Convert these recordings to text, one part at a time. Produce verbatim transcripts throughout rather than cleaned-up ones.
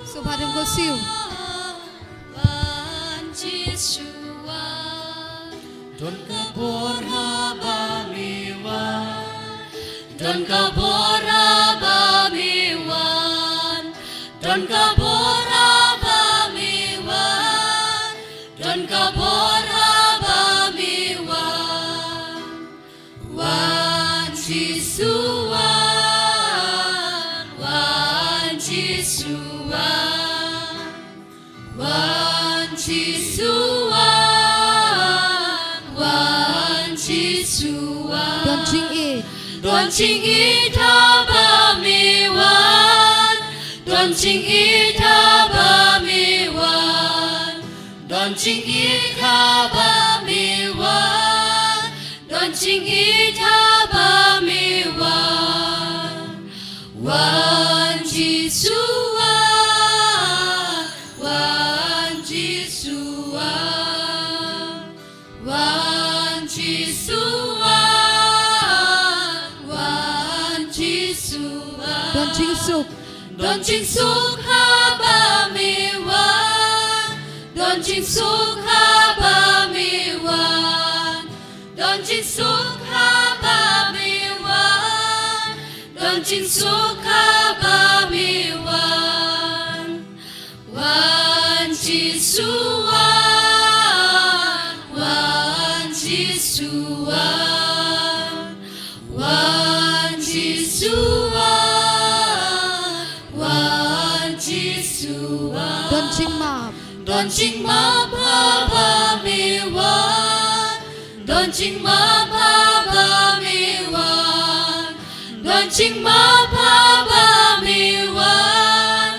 Sngewbha dang ko siew. Don ka bor haba me wan. Don ka bor haba me wan. Don ka bor haba me wan. Don ka bor haba me wan. Wan Jisu wan, wan Jisu wan, wan Jisu wan, wan Jisu wan. Don jingïeit. Don jingïeit haba me wan. Don jingïeit haba me wan. Don jingïeit haba me wan. Don jingïeit haba me wan. Wan Jisu wan. Wan Jisu wan. Wan Jisu wan. Wan Jisu wan. Don jingsuk. Don jingsuk haba me wan. Don jingsuk haba me wan. Don jingsuk haba me wan. Don jingsuk haba me wan. Wan Jisu wan. Wan Jisu wan. Wan Jisu wan, wan Jisu wan. Don jingmap. Don jingmap haba me wan. Don jingmap haba me wan. Don jingmap haba me wan.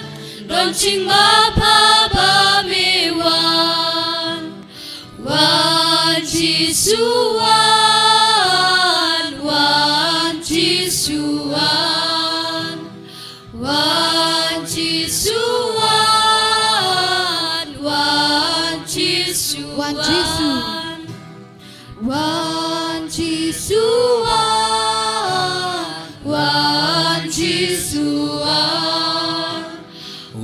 Don jingmap haba me wan. Wan Jisu wan, wan Jisu wan, wan Jisu wan, wan Jisu wan. Wan Jisu. Wan Jisu wan, wan Jisu wan.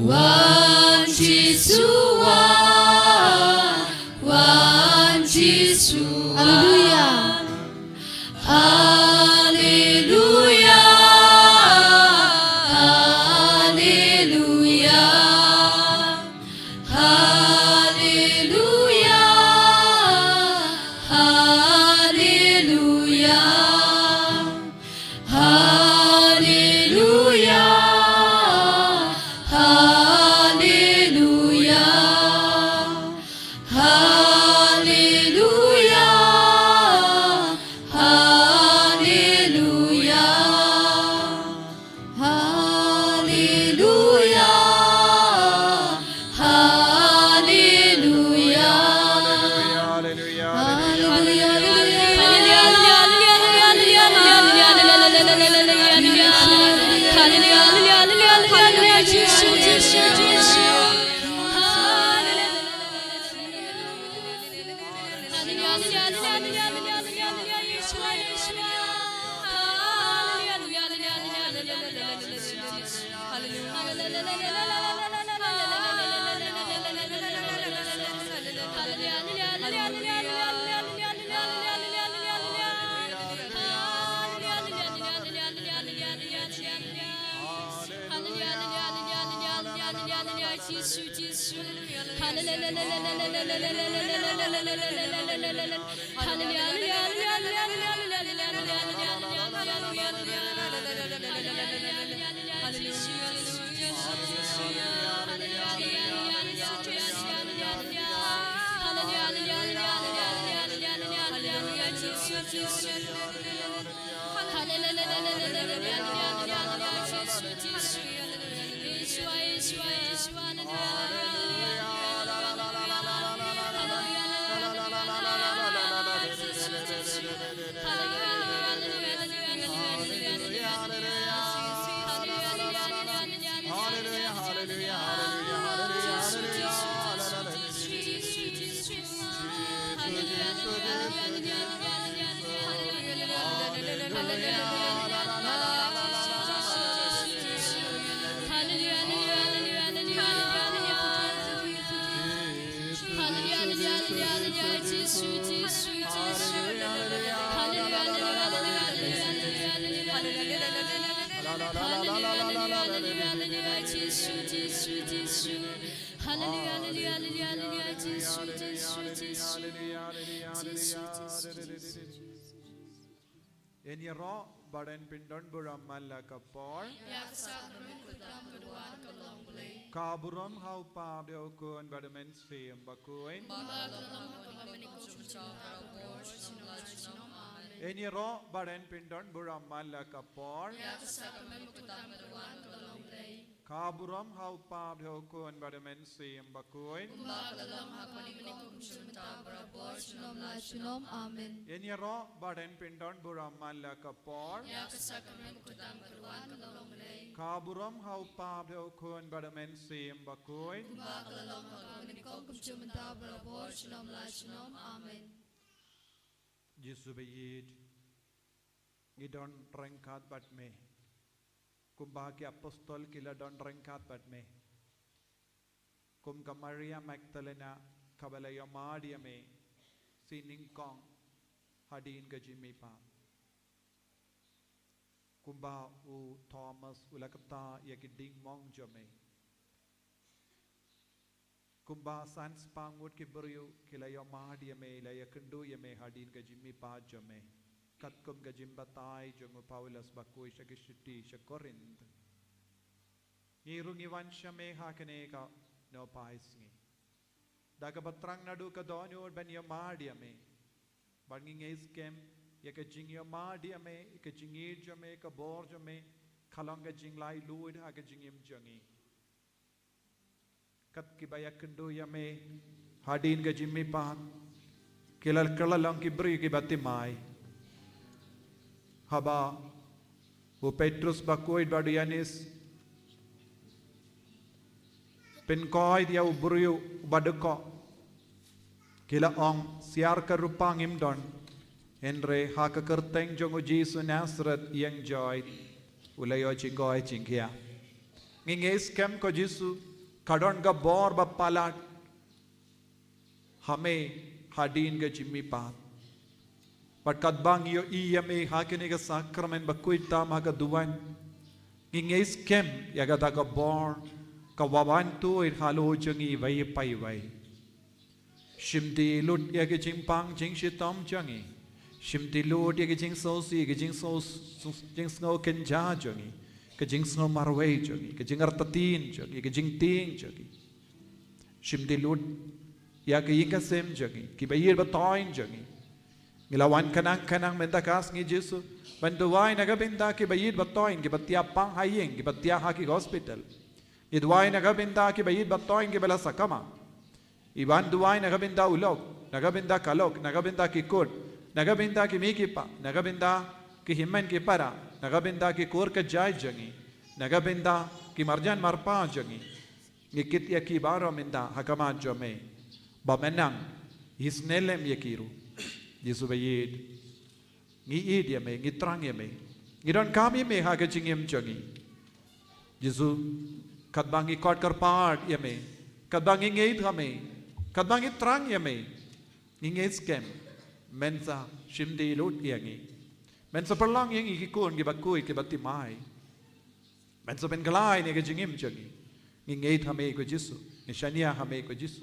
Wan Jisu wan, wan Jisu wan. Haleluya. Haleluya. Haleluya. Haleluya. Haleluya. Haleluya. Haleluya. Haleluya. Yn ïaroh bad yn pyndon burom man la ka por. Ka burom ha u Kpa bad ha u Khun bad ha u Mynsiem Bakhuid. Yn ïaroh bad yn pyndon burom man la ka por. Ka burom ha u Kpa bad ha u Khun bad ha u Mynsiem Bakhuid. Kumba ka la long ha kaba mynta, kum shynta, barabor, junom la junom. Amen. Yn ïaroh bad yn pyndon burom man la ka por. Ïa ka sakrament bakhuid tam ka duwan ka long Blei. Ka burom ha u Kpa bad ha u Khun bad ha u Mynsiem Bakhuid. Kumba ka la long ha kaba mynta, kum shynta, barabor, junom la junom. Amen. Jisu ba ïeit, ngi don ryngkat bad me. Kumba ki apostol ki la don ryngkat bad me. Kum ka Maria Magdalena kaba la ïohmad ïa me shi nyngkong hadien ka jingmihpat. Kumba u Thomas u la kata ïa ki diengmong jong me. Kumba san spah ngut ki briew ki la ïohmad ïa me, la ïakynduh ïa me hadien ka jingmihpat jong me. Katkum ka jingbatai jong u Paulus bakhuid sha ki shithi sha Korinth. Ngi ruh ngi wan sha me ha kane ka nohphai sngi. Da kaba thrang naduh ka dohnud ban ïohmad ïa me. Bad ngi ngeit skhem ïa ka jingïohmad ïa me, ïa ka jingïeit jong me, ka bor jong me, ka long ka jinglaitluid ha ka jingim jong ngi. Kat kiba ïakynduh ïa me hadien ka jingmihpat, ki la kylla long ki briew kiba thymmai. Haba u Petrus bakhuid bad u Ïoannis pynkhuid ïa u briew uba dkoh, ki la ong, syiar ka rupa ngim don, hynrei ha ka kyrteng jong u Jisu Nasareth ïeng joit, u la ïoh jingkoit jingkhiah. Ngi ngeit skhem ko Jisu, ka don ka bor ba palat ha me hadien ka jingmihpat. Bad katba ngi ïohi ïa me ha kane ka sakrament bakhuid tam ha ka duwan, ngi ngeit skhem ïa kata ka bor kaba wan tuid halor jong ngi iwei pa iwei. Shim die lut ïa ka jingpang jingshitom jong ngi. Shim die lut ïa ka jingsngewsih, ka jingsngew, jingsngew kynja jong ngi, ka jingsngew marwei jong ngi, ka jingartatien jong ngi, ka jingtieng jong ngi. Shim die lut ïa ka ïing ka sem jong ngi, kiba ïeit ba thoiñ jong ngi. Ngi la wan khnang khnang mynta ka sngi Jisu ban duwai na ka bynta kiba ïeit ba thoiñ, kiba thiah pang ha ïing, kiba thiah ha ki hospital. Ngi duwai na ka bynta kiba ïeit ba thoiñ kiba la sakma. Ngi wan duwai na ka bynta u lok, na ka bynta ka lok, na ka bynta ki kut, na ka bynta ki mei ki pa, na ka bynta ki hynmen ki para, na ka bynta ki kur ka jait jong ngi, na ka bynta ki marjan marpa jong ngi. Ngi kit ïa ki baroh mynta ha khmat jong me. Ba men nang isynei lem ïa ki ruh. Jisu ba ïeit. Ngi ïeit ïa me, ngi thrang ïa me. Ngi donkam ïa me ha ka jingim jong ngi. Jisu, katba ngi khot kyrpad ïa me, katba ngi ngeit ha me, katba ngi thrang ïa me, ngi ngeit skhem men sa shim die lut ïa ngi. Men sa pynlong ïa ngi ki khun kiba khuid kiba thymmai. Men sa pynkylla ïa ka jingim jong ngi. Ngi ngeit ha me ko Jisu, ngi shaniah ha me ko Jisu.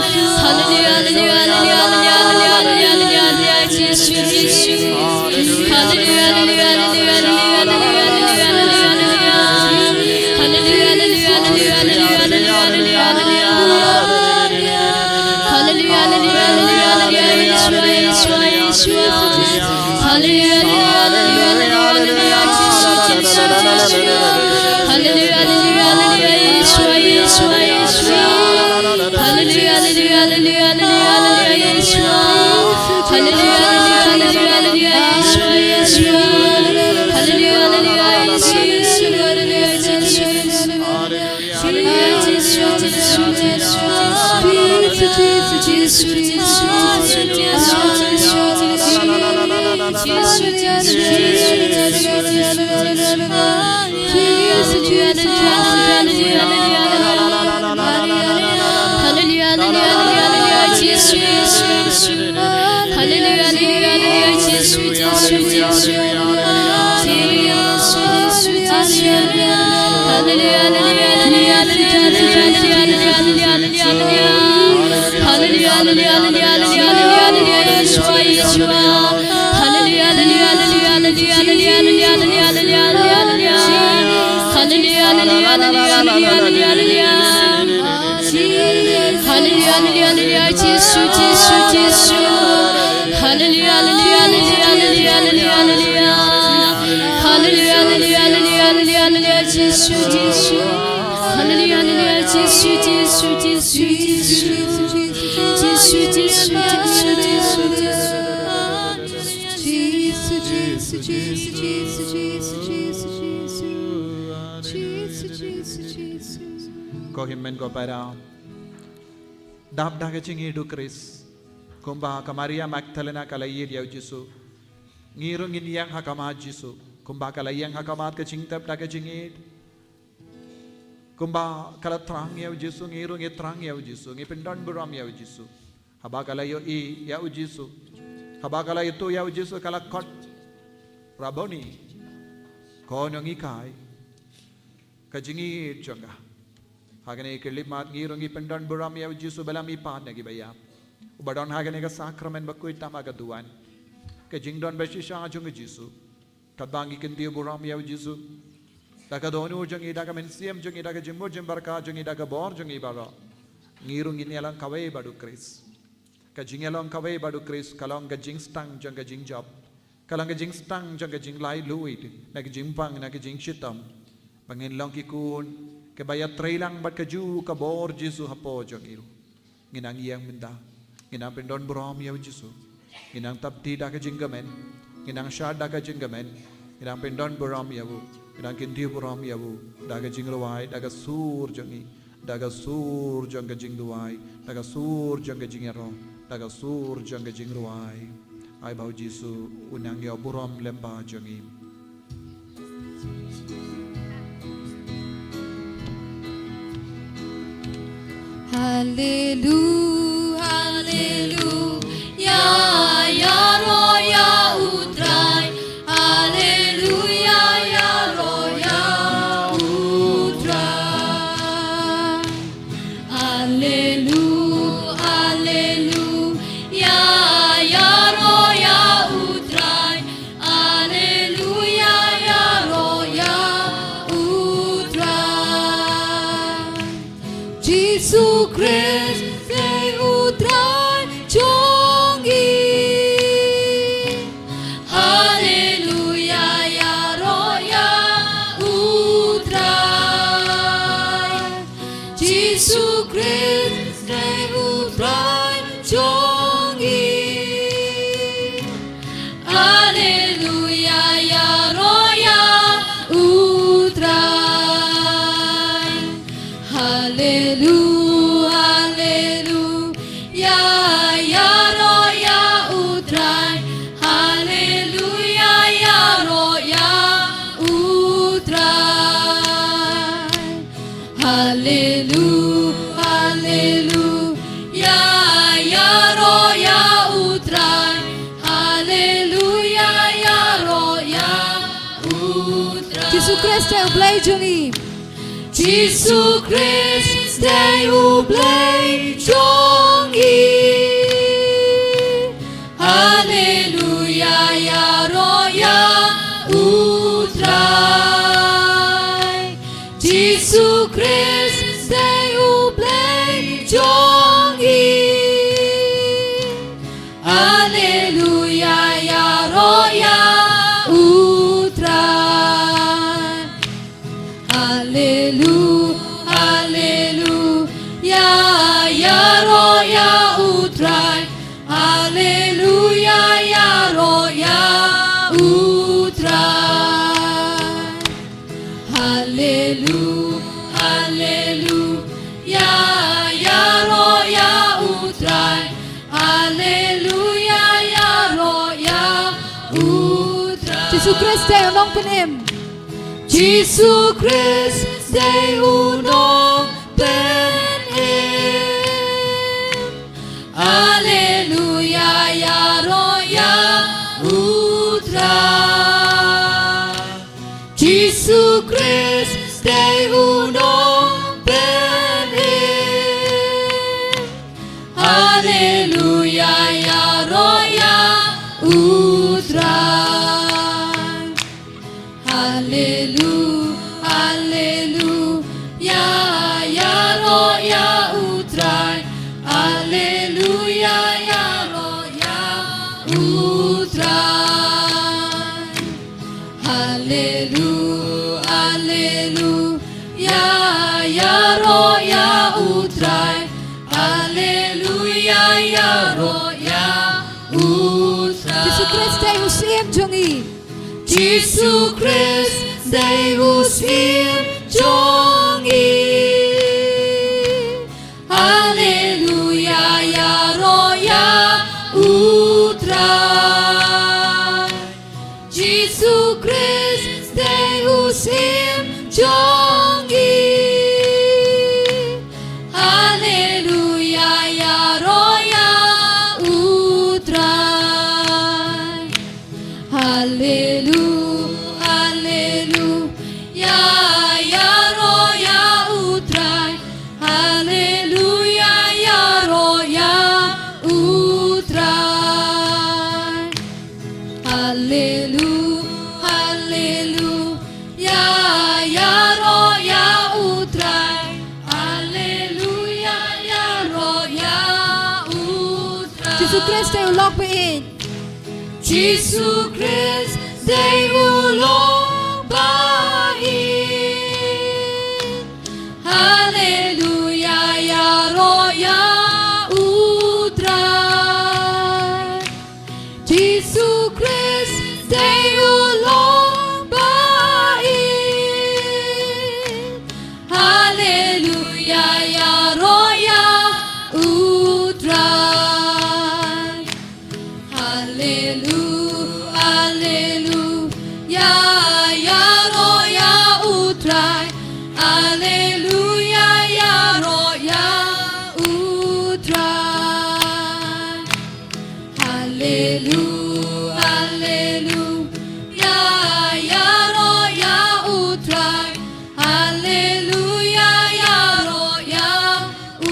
Hallelujah, hallelujah, hallelujah, hallelujah, hallelujah, hallelujah, Jisu, Jisu. Hallelujah, hallelujah, hallelujah, hallelujah, hallelujah, hallelujah. Hallelujah, hallelujah, hallelujah, hallelujah, hallelujah, hallelujah. Hallelujah, hallelujah, hallelujah, hallelujah, Yeshua, Yeshua, Yeshua. Hallelujah, hallelujah, hallelujah, hallelujah, Jisu, Jisu, Jisu. Hallelujah, hallelujah, hallelujah, Yeshua, Yeshua, Yeshua. Hallelujah, hallelujah, hallelujah, hallelujah, Yeshua. Hallelujah, hallelujah, hallelujah, hallelujah, Yeshua, Yeshua. Hallelujah, hallelujah, Yeshua, Yeshua, hallelujah, Yeshua, Yeshua. Hallelujah, Jisu, Jisu, Jisu, Jisu, Jisu, Jisu, Jisu, Jisu, Jisu. Hallelujah, hallelujah, hallelujah, hallelujah, hallelujah, hallelujah, hallelujah, hallelujah. Hallelujah, hallelujah, hallelujah, Jisu, Jisu, Jisu. Hallelujah, hallelujah, hallelujah, Jisu, Jisu, Jisu. Jisu, Jisu, Jisu. Hallelujah, hallelujah, hallelujah, Yeshua, Yeshua. Hallelujah, hallelujah, hallelujah, Yeshua, Yeshua. Hallelujah, hallelujah, hallelujah, Yeshua, Yeshua. Hallelujah, hallelujah, hallelujah, hallelujah, hallelujah. Hallelujah, hallelujah, hallelujah, Jisu, Jisu, Jisu. Hallelujah, hallelujah, hallelujah, hallelujah, hallelujah, hallelujah. Hallelujah, hallelujah, hallelujah, hallelujah, hallelujah, Jisu, Jisu. Hallelujah, hallelujah, Jisu, Jisu, Jisu, Jisu. Jisu, Jisu, Jisu, Jisu, Jisu. Jisu, Jisu, Jisu, Jisu, Jisu, Jisu. Jisu, Jisu, Jisu. Ko hynmen ko para. Dap da ka jingïeit u Khrist. Kumba ka Maria Magdalena ka la ïeit ïa u Jisu. Ngi ruh ngin ïeng ha khmat Jisu. Kumba ka la ïeng ha khmat ka jingtep da ka jingïeit. Kumba ka la thrang ïa u Jisu, ngi ruh ngi thrang ïa u Jisu, ngi pyndon burom ïa u Jisu. Haba ka la ïohi ïa u Jisu. Haba ka la ïathuh ïa u Jisu ka la khot, Rabboni. Ko nonghikai. Ka jingïeit jong ka. Ha kane ka khyllipmat ngi ruh ngi pyndon burom ïa u Jisu ba la mih pat na kiba ïap, uba don ha kane ka sakramen ba khuid tam ha ka duwan. Ka jingdon ba shisha jong u Jisu, katba ngi kyntiew burom ïa u Jisu da ka dohnud jong ngi, da ka mynsiem jong ngi, da ka jingmut jingpyrkhat jong ngi, da ka bor jong ngi baroh, ngi ruh ngin ïalong kawei bad u Khrist. Ka jingïalong kawei bad u Khrist ka long ka jingsdang jong ka jingjop, ka long ka jingsdang jong ka jinglaitluid na ka jingpang, na ka jingshitom, ba ngin long ki khun kiba ïatreilang bad kajuh ka bor Jisu hapoh jong ngi ruh. Ngin nang ïeng mynta, ngin nang pyndon burom ïa u Jisu, ngin nang thap kti da ka jingkmen, ngin nang shad da ka jingkmen, ngin nang pyndon burom ïa u, ngin nang kyntiew burom ïa u da ka jingrwai, da ka sur jong ngi, da ka sur jong ka jingduwai, da ka sur jong ka jingïaroh, da ka sur jong ka jingrwai. Ai ba u Jisu un nang ïoh burom lem bad jong ngi. Haleluya, haleluya, ïaroh ïa u Trai. Haleluya, ïaroh ïa u Trai. Haleluya, haleluya, ïaroh ïa u Trai. Haleluya, ïaroh ïa u Trai. Jisu Khrist dei u Trai jong ngi. Haleluya, ïaroh ïa u Trai. Jisu Khrist dei u Trai jong ngi. Haleluya, ïaroh ïa u Trai. Haleluya, haleluya, ïaroh ïa u Trai. Haleluya, ïaroh ïa u Trai. Haleluya, haleluya, ïaroh ïa u Trai. Haleluya, ïaroh ïa u Trai. Jisu Khrist dei u Blei jong ngi. Jisu Khrist dei u Blei jong ngi. Haleluya, ïaroh ïa u Trai. Jisu Khrist dei u Blei jong ngi. Haleluya, ïaroh ïa u Trai. Haleluya, haleluya, ïaroh ïa u Trai. Haleluya, ïaroh ïa u Trai. Haleluya, haleluya, ïaroh ïa u Trai. Haleluya, ïaroh ïa u Trai. Jisu Khrist dei u Nongpynim. Jisu Khrist dei u Nongpynim. Haleluya, ïaroh ïa u Trai. Jisu Khrist dei u Nongpynim. Haleluya, ïaroh ïa u Trai. Haleluya, haleluya, ïaroh ïa u Trai. Haleluya, ïaroh ïa u Trai. Haleluya, haleluya, ïaroh ïa u Trai. Haleluya, ïaroh ïa u Trai. Jisu Khrist dei u Syiem jong ngi. Jisu Khrist dei u Syiem jong ngi. Haleluya, ïaroh ïa u Trai. Jisu Khrist dei u Syiem jong ngi. Haleluya, ïaroh ïa u Trai. Haleluya, haleluya, Jisu Khrist dei u lok ba-ïeit. Jisu Khrist dei u lok ba-ïeit. Haleluya, ïaroh ïa u Trai. Jisu Khrist dei u lok ba-ïeit. Haleluya, ïaroh ïa u Trai. Haleluya, haleluya, ïaroh ïa u Trai. Haleluya, ïaroh ïa u Trai. Haleluya, haleluya, ïaroh ïa u Trai. Haleluya, ïaroh ïa u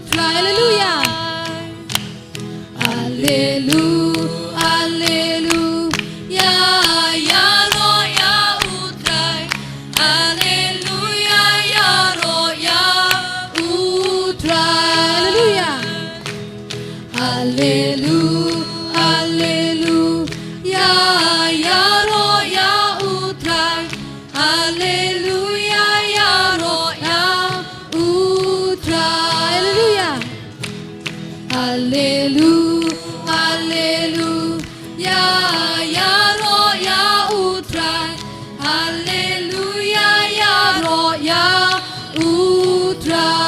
Trai. Haleluya. Haleluya, haleluya, ïaroh ïa u Trai. Haleluya, ïaroh ïa u Trai. Haleluya. Haleluya, haleluya, ïaroh ïa u Trai. Haleluya, ïaroh ïa u Trai. Haleluya. Haleluya, haleluya, ïaroh ïa u Trai. Haleluya, ïaroh ïa u Trai. Haleluya, haleluya, ïaroh ïa u Trai. Haleluya, ïaroh ïa u Trai.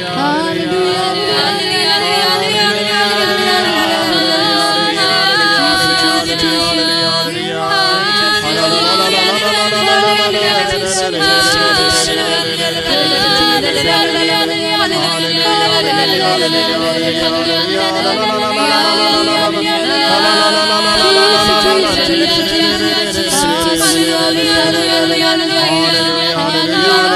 Haleluya,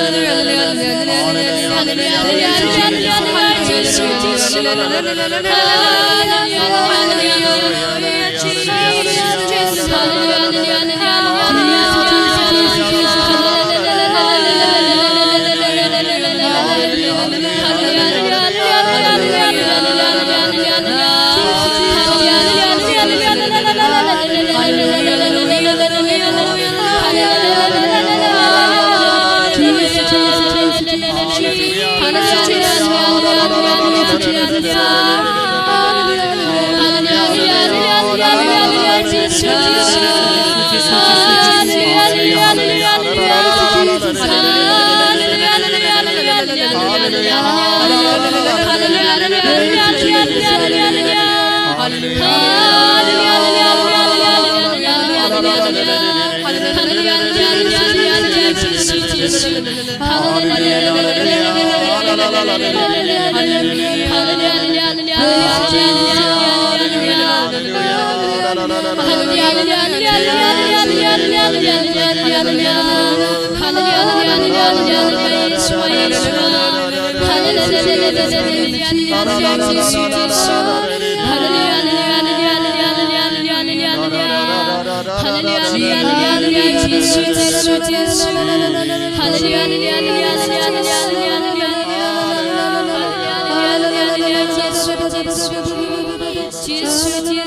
haleluya,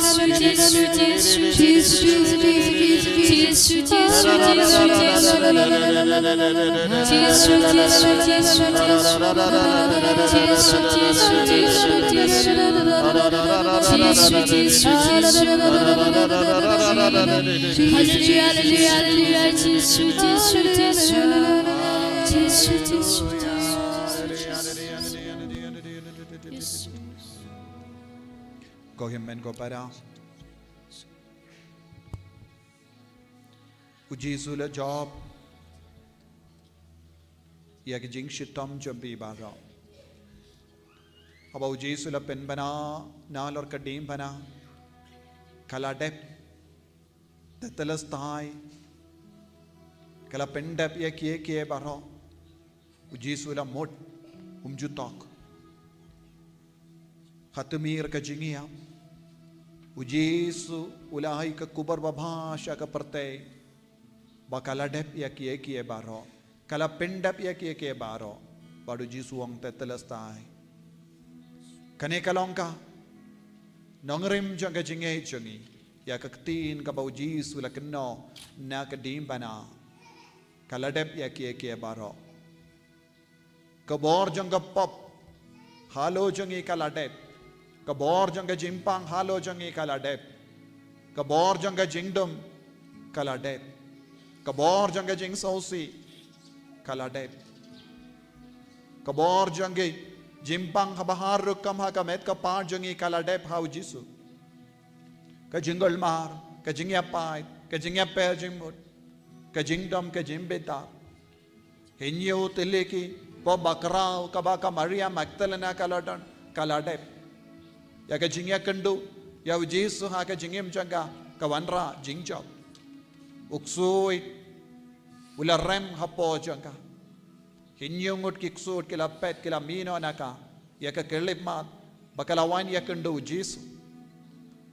Ko hynmen ko para. U Jisu u la jop ïa ki jingshitom jong phi baroh. Haba u Jisu u la pynbna nalor ka diengphna, ka la dep, Tetelestai, ka la pyndep ïa kiei kiei baroh. U Jisu u la mut, um ju tok. Ha tmier ka jingïap, u Jisu u la ai ka khubor babha sha ka pyrthei ba ka la dep ïa kiei kiei baroh, ka la pyndep ïa kiei kiei baroh. Bad u Jisu u ong, Tetelestai. Kane ka long ka nongrim jong ka jingngeit jong ngi, ïa ka ktien kaba u Jisu u la kynnoh na ka diengphna. Ka la dep ïa kiei kiei baroh. Ka bor jong ka pop halor jong ngi ka la dep. Ka bor jong ka jingpang halor jong ngi ka la dep. Ka bor jong ka jingdum ka la dep. Ka bor jong ka jingsngewsih ka la dep. Ka bor jong ka jingpang haba har rukom ha ka met ka par jong ngi ka la dep ha u Jisu. Ka jingkulmar, ka jingïapait, ka jingïapher jingmut, ka jingdom, ka jingbitar. Hynñiew tylli ki pop bakhraw kaba ka Maria Magdalena ka la don, ka la dep. Ïa ka jingïakynduh ïa u Jisu ha ka jingim jong ka, ka wanrah jingjop. U ksuid u la rem hapoh jong ka. Hynñiew ngut ki ksuid ki la peit, ki la mih noh na ka ïa ka khyllipmat ba ka la wan ïakynduh u Jisu.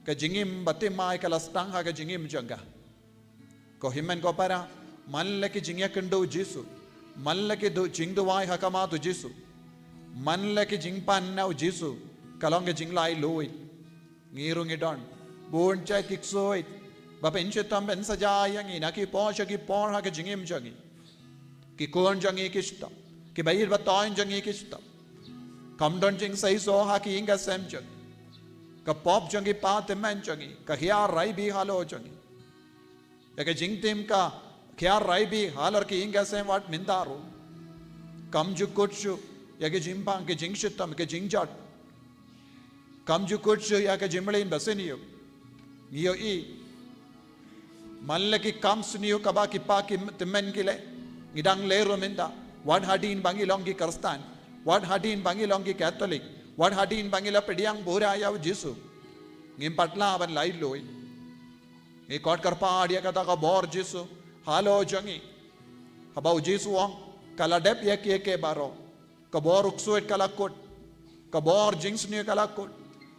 Ka jingim bathymmai ka la sdang ha ka jingim jong ka. Ko hynmen ko para, man la ki jingïakynduh u Jisu, man la ki du-, jingduwai ha khmat u Jisu, man la ki jingpan na u Jisu, ka long ka jinglaitluid. Ngi ruh ngi don bun jait ki ksuid ba pynshitom pynsaja ïa ngi na ki por sha ki por ha ka jingim jong ngi. Ki khun jong ngi ki shitom, kiba ïeit ba thoiñ jong ngi ki shitom. Kam don jingseisoh ha ki ïing ki sem jong ngi. Ka pop jong ki kpa tymmen jong ngi ka hiar raibi halor jong ngi. Ïa ka jingtim ka hiar raibi halor ki ïing ki sem wat mynta ruh. Kam ju kut shuh ïa ka jingpang, ka jingshitom, ka jingjot. Kam ju kut shuh ïa ka jingmlien basniew. Ngi ïohi man la ki kam sniew kaba ki kpa ki tymmen ki leh, ngi dang leh ruh mynta. Wat hadien ba ngi long ki Khristan, wat hadien ba ngi long ki Katholik, wat hadien ba ngi la pdiang pura ïa u Jisu, ngim pat lah ban laitluid. Ngi khot kyrpad ïa kata ka bor Jisu halor jong ngi. Haba u Jisu u ong, ka la dep ïa kiei kiei baroh. Ka bor u ksuid ka la kut. Ka bor jingsniew ka la kut.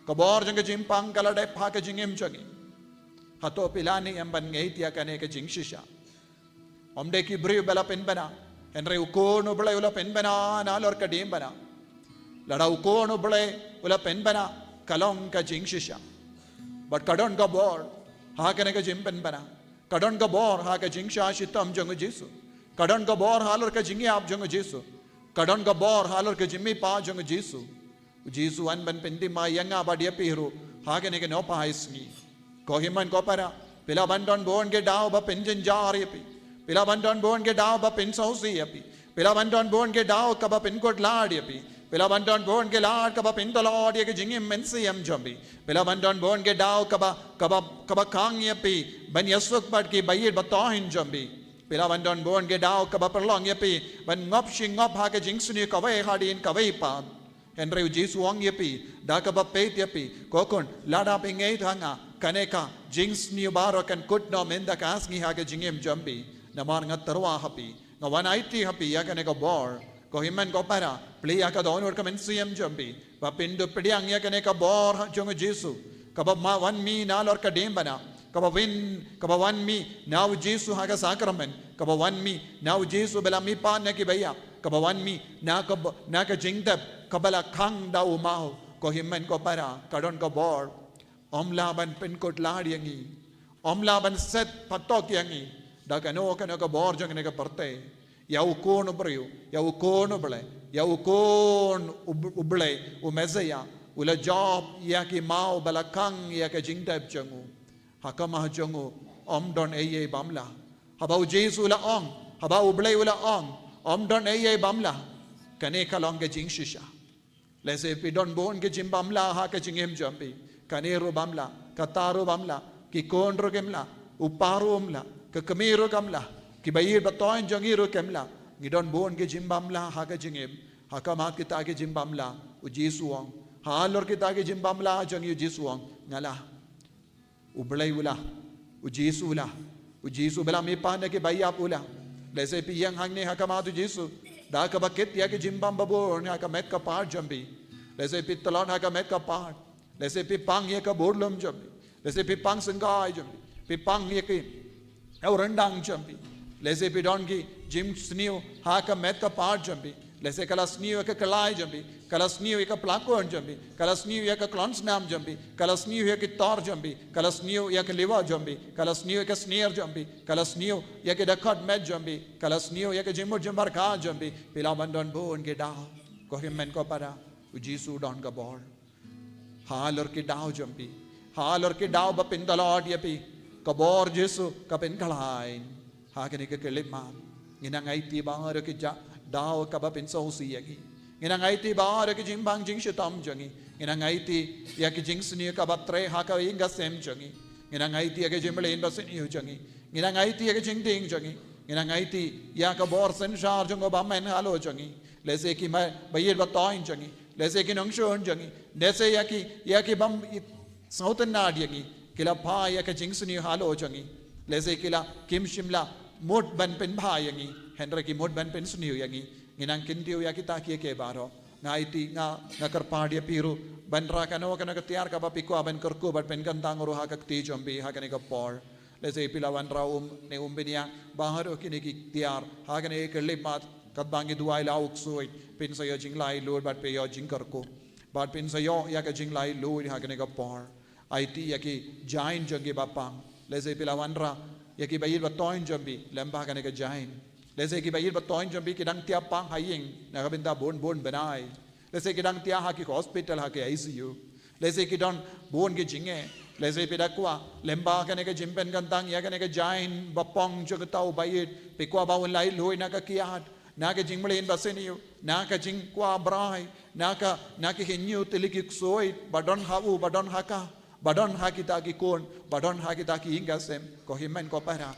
Ka bor jong ka jingpang ka la dep ha ka jingim jong ngi. Hato phi la ne em ban ngeit ïa kane ka jingshisha? Ym dei ki briew ba la pynbna, hynrei u Khun u Blei u la pynbna nalor ka diengphna. Lada u Khun u Blei u la pynbna, ka long ka jingshisha. Bad ka don ka bor ha kane ka jingpynbna. Ka don ka bor ha ka jingshah shitom jong u Jisu. Ka don ka bor halor ka jingïap jong u Jisu. Ka don ka bor halor ka jingmihpat jong u Jisu. U Jisu u wan ban pynthymmai ïa nga bad ïa phi ruh ha kane ka nohphai sngi. Ko hynmen ko para, phi lah ban don bun ki daw ba pynjynjar ïa phi. Phi lah ban don bun ki daw ba pynsngewsih ïa phi. Phi lah ban don bun ki daw kaba pynkut lad ïa phi. Phi lah ban don bun ki lad kaba pyntlot ïa ka jingim mynsiem jong phi. Phi lah ban don bun ki daw kaba, kaba, kaba khang ïa phi ban ïasuk bad kiba ïeit ba thoiñ jong phi. Phi lah ban don bun ki daw kaba pynlong ïa phi ban ngop shi ngop ha ka jingsniew kawei hadien kawei pat. Hynrei u Jisu u ong ïa phi da kaba peit ïa phi, ko khun, lada phi ngeit ha nga, kane ka jingsniew baroh kan kut noh mynta ka sngi ha ka jingim jong phi. Namar nga tyrwa ha phi, nga wan aiti ha phi ïa kane ka bor. Ko hynmen ko para, plie ïa ka dohnud ka mynsiem jong phi ba phin dup pdiang ïa kane ka bor ha jong u Jisu, kaba ma wan mih nalor ka diengphna, kaba wan, kaba wan mih na u Jisu ha ka sakramen, kaba wan mih na u Jisu ba la mihpat na kiba ïap, kaba wan mih na ka, na ka jingtep kaba la khang da u maw. Ko hynmen ko para, ka don ka bor. Ym lah ban pynkut lad ïa ngi. Ym lah ban set patok ïa ngi da kano kano ka bor jong kane ka pyrthei. Ïa u Khun u briew, ïa u Khun u Blei, ïa u Khun u, u Blei, u Messaïah, u la jop ïa ki maw ba la khang ïa ka jingtep jong u. Ha khmat jong u ym don ei ei bym lah. Haba u Jisu u la ong, haba u Blei u la ong, ym don ei ei bym lah, kane ka long ka jingshisha. Lehse phi don bun ki jingbymlah ha ka jingim jong phi. Kane ruh bym lah, kata ruh bym lah, ki khun ruh kim lah, u kpa ruh um lah, ka kmie ruh kam lah, kiba ïeit ba thoiñ jong ngi ruh kim lah. Ngi don bun ki jingbymlah ha ka jingim. Ha khmat kita ki jingbymlah, u Jisu u ong, halor kita ki jingbymlah jong ngi, u Jisu u ong, nga lah. U Blei u lah, u Jisu u lah, u Jisu ba la mihpat na kiba ïap u lah. Lehse phi ïeng hangne ha khmat u Jisu da kaba kit ïa ki jingbym babun ha ka met ka par jong phi. Lehse phi tlot ha ka met ka phad. Lehse phi pang ïa ka burlum jong phi. Lehse phi pang syngkai jong phi. Phi pang ïa ki, ïa u ryndang jong phi. Lehse phi don ki jingsniew ha ka met ka phad jong phi. Lehse ka la sniew ïa ka khlai jong phi. Ka la sniew ïa ka pla khun jong phi. Ka la sniew ïa ka khlong snam jong phi. Ka la sniew ïa ki tor jong phi. Ka la sniew ïa ka liwa jong phi. Ka la sniew ïa ka snier jong phi. Ka la sniew ïa ka dkhot met jong phi. Ka la sniew ïa ka jingmut jingpyrkhat jong phi. Phi lah ban don bun ki daw. Ko hynmen ko para, u Jisu don ka bor. Halor ki daw jong phi. Halor ki daw ba pyntlot ïa phi, ka bor Jisu ka pynkhlaiñ. Ha kane ka khyllipmat ngin nang aiti baroh ki ja-, daw kaba pynsngewsih ïa ngi. Ngin nang aiti baroh ki jingbang jingshitom jong ngi. Ngin nang aiti ïa ki jingsniew kaba treh ha ka ïing ka sem jong ngi. Ngin nang aiti ïa ki jingmlien basniew jong ngi. Ngin nang aiti ïa ki jingding jong ngi. Ngin nang aiti ïa ka bor synshar jong u bymman halor jong ngi. Lehse ki ma-, ba ïeit ba toiñ jong ngi. Lehse ki nongshun jong ngi. Lehse ïa ki, ïa ki bym i-, sngewtynnad ïa ngi. Ki la phah ïa ka jingsniew halor jong ngi. Lehse ki la kim shym la mut ban pynbha ïa ngi. Hynrei ki mut ban pynsniew ïa ngi. Ngin nang kyntiew ïa kita kiei kiei baroh. Nga aiti, nga, nga kyrpad ïa phi ruh ban rah kano kano ka tiar kaba phi kwah ban kyrkhu bad pynkyntang ruh ha ka kti jong phi ha kane ka por. Lehse phi la wanrah um ne um bniah baroh kine ki tiar ha kane ka khyllipmat, katba ngi duwai la u ksuid, phin sa ïoh jinglaitluid bad phin ïoh jingkyrkhu. Bad phin sa ïoh ïa ka jinglaitluid ha kane ka por. Aiti ïa ki jaiñ jong ngi ba pang. Lehse phi la wanrah ïa ki ba ïeit ba toiñ jong phi lyngba kane ka jaiñ. Lehse ki ba ïeit ba toiñ jong phi ki dang thiah pang ha ïing na ka bynta bun bun bnai. Lehse ki dang thiah ha ki hospital, ha ki I C U. Lehse ki don bun ki jingeh. Lehse phi da kwah lyngba kane ka jingpynkyntang ïa kane ka jaiñ ba pang jong uta u ba ïeit, phi kwah ba un laitluid na ka kiad, na ka jingmlien basniew, na ka jingkwah brai, na ka, na ki hynñiew tylli ki ksuid ba don ha u, ba don ha ka, ba don ha kita ki khun, ba don ha kita ki ïing ka sem. Ko hynmen ko para,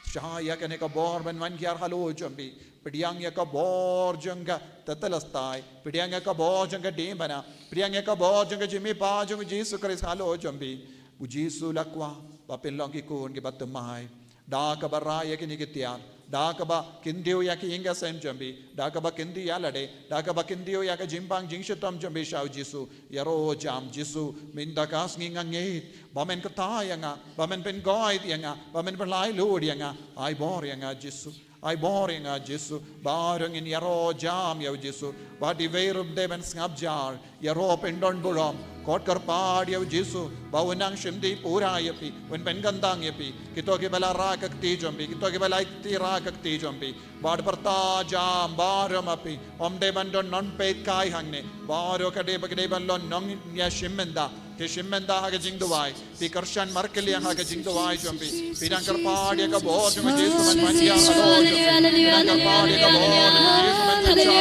shah ïa kane ka bor ban wan hiar halor jong phi. Pdiang ïa ka bor jong ka Tetelestai. Pdiang ïa ka bor jong ka Diengphna. Pdiang ïa ka bor jong ka jingmihpat jong u Jisu Khrist halor jong phi. U Jisu u la kwah ba phin long ki khun kiba thymmai. Da kaba rah ïa kine ki tiar, da kaba kyntiew ïa ka ïing ka sem jong phi, da kaba kyntiew ïa lade, da kaba kyntiew ïa ka jingbang jingshitom jong phi sha u Jisu. Ïaroh jam: Jisu, mynta ka sngi nga ngeit ba men kyrteng ïa nga, ba men pynkoit ïa nga, ba men pynlaitluid ïa nga. Ai bor ïa nga Jisu. Ai bor ïa nga Jisu. Baroh ngin ïaroh jam ïa u Jisu. Bad iwei ruh ym dei ban sngap jar. Ïaroh pyndonburom. Kot kyrpad ïa u Jisu ba un nang shim dih pura ïa phi, un pynkyntang ïa phi. Kito kiba la rah ka kti jong phi, kito kiba la ïa kti rah ka kti jong phi. Bad pyrta jam baroh ma phi. Ym dei ban don nonpeitkai hangne. Baroh ka dei ba ka dei ban long nongïashim bynta. Ki shim bynta ha ka jingduwai. Phi kyrshan markylliang ha ka jingduwai jong phi. Phi dang kyrpad ïa ka bor jong u Jisu ban wan hiar halor jong phi. Phi dang kyrpad ïa ka bor jong u Jisu ban wan hiar.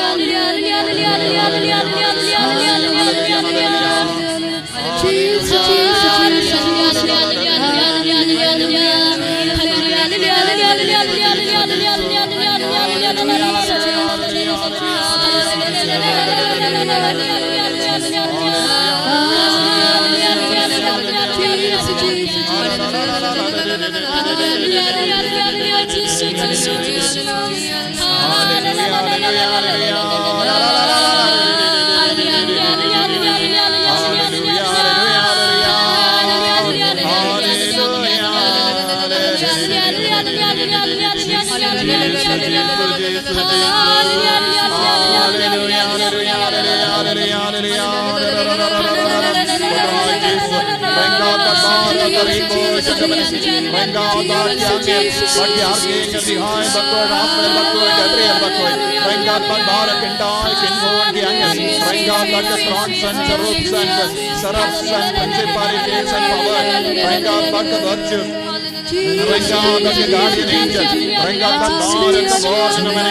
Principalities and powers. Bad ka virtue. Bad ka guardian angel. Bad ka bor, ka bor, ka bor, ka bor.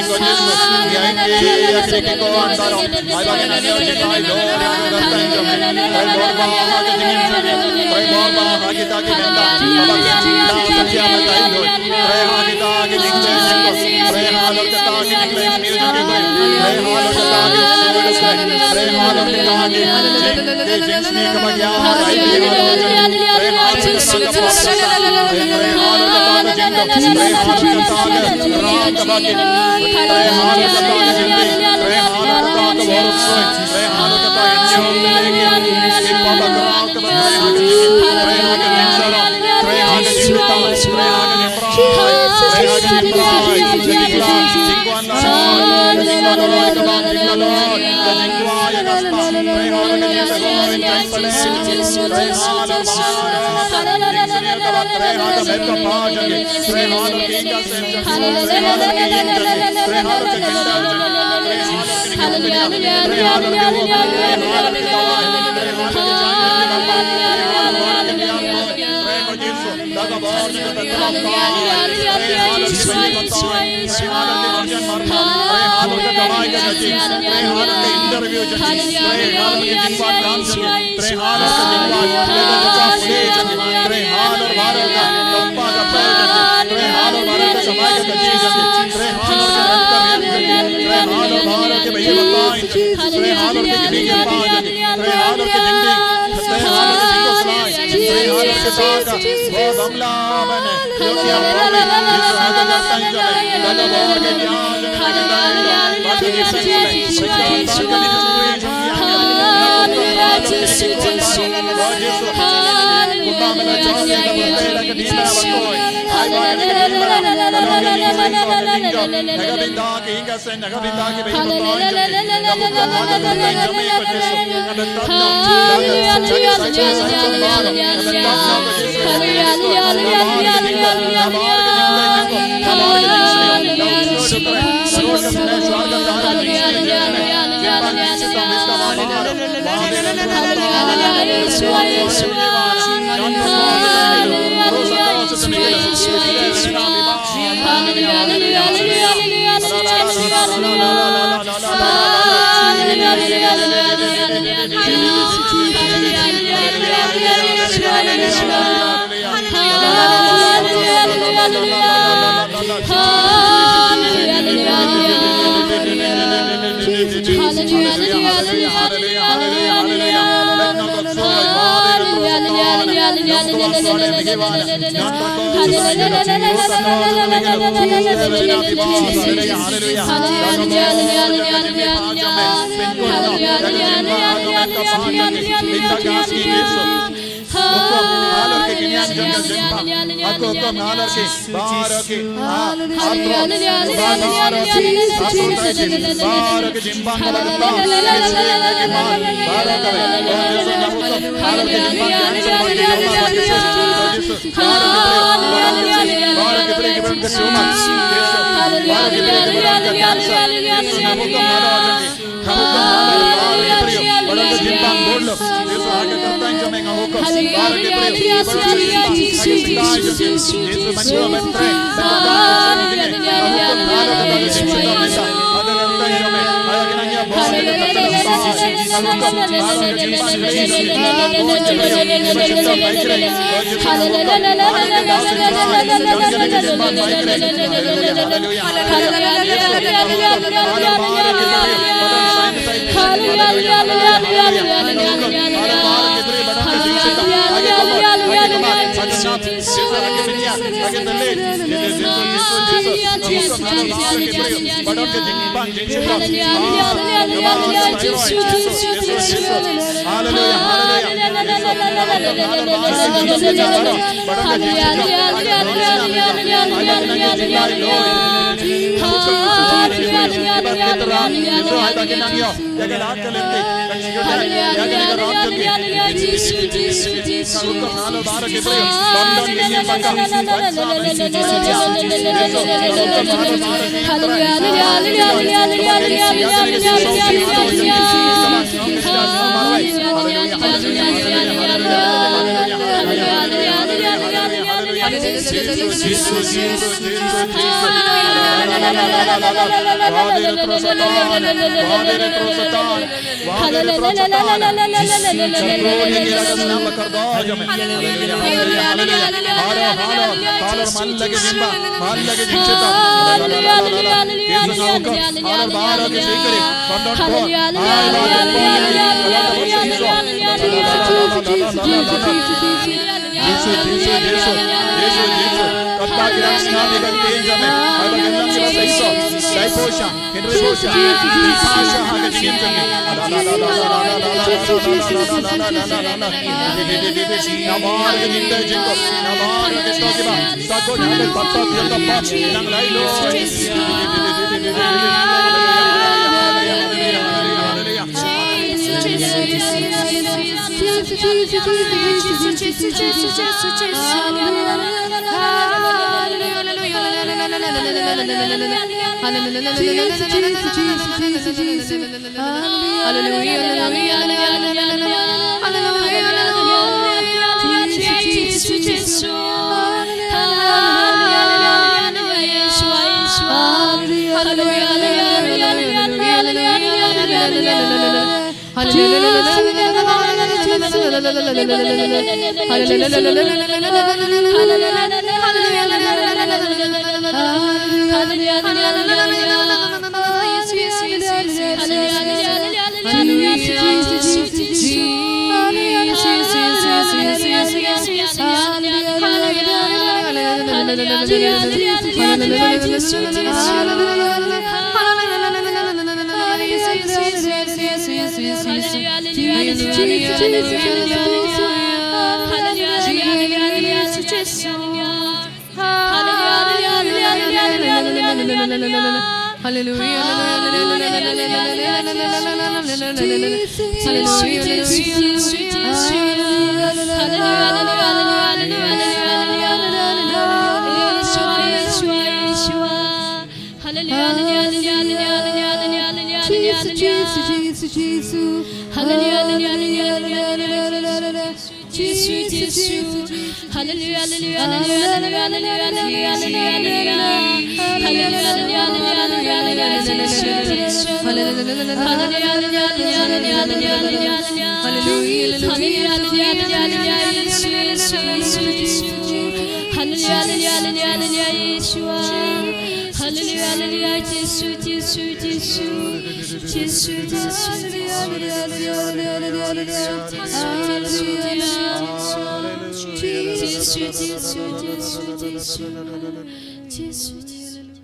Trei bor ba ha kita ki bynta, ba ki bynta, ba ki bynta, ba ki bynta. Trei ha kita ki jingtei jingkor. Trei halor kata ki jingtei jingkor. Trei halor kata ki jingtei jingkor. Trei halor kata ki jing, ki jingsniew kaba ïa. Trei halor kata ki jingtei jingkor. Trei halor kata ki jingtei jingkor. Trei halor kata ki jingtei. Trei halor kata ki jingtei. Trei halor kata ki jingtei. Trei halor kata ki jingtei.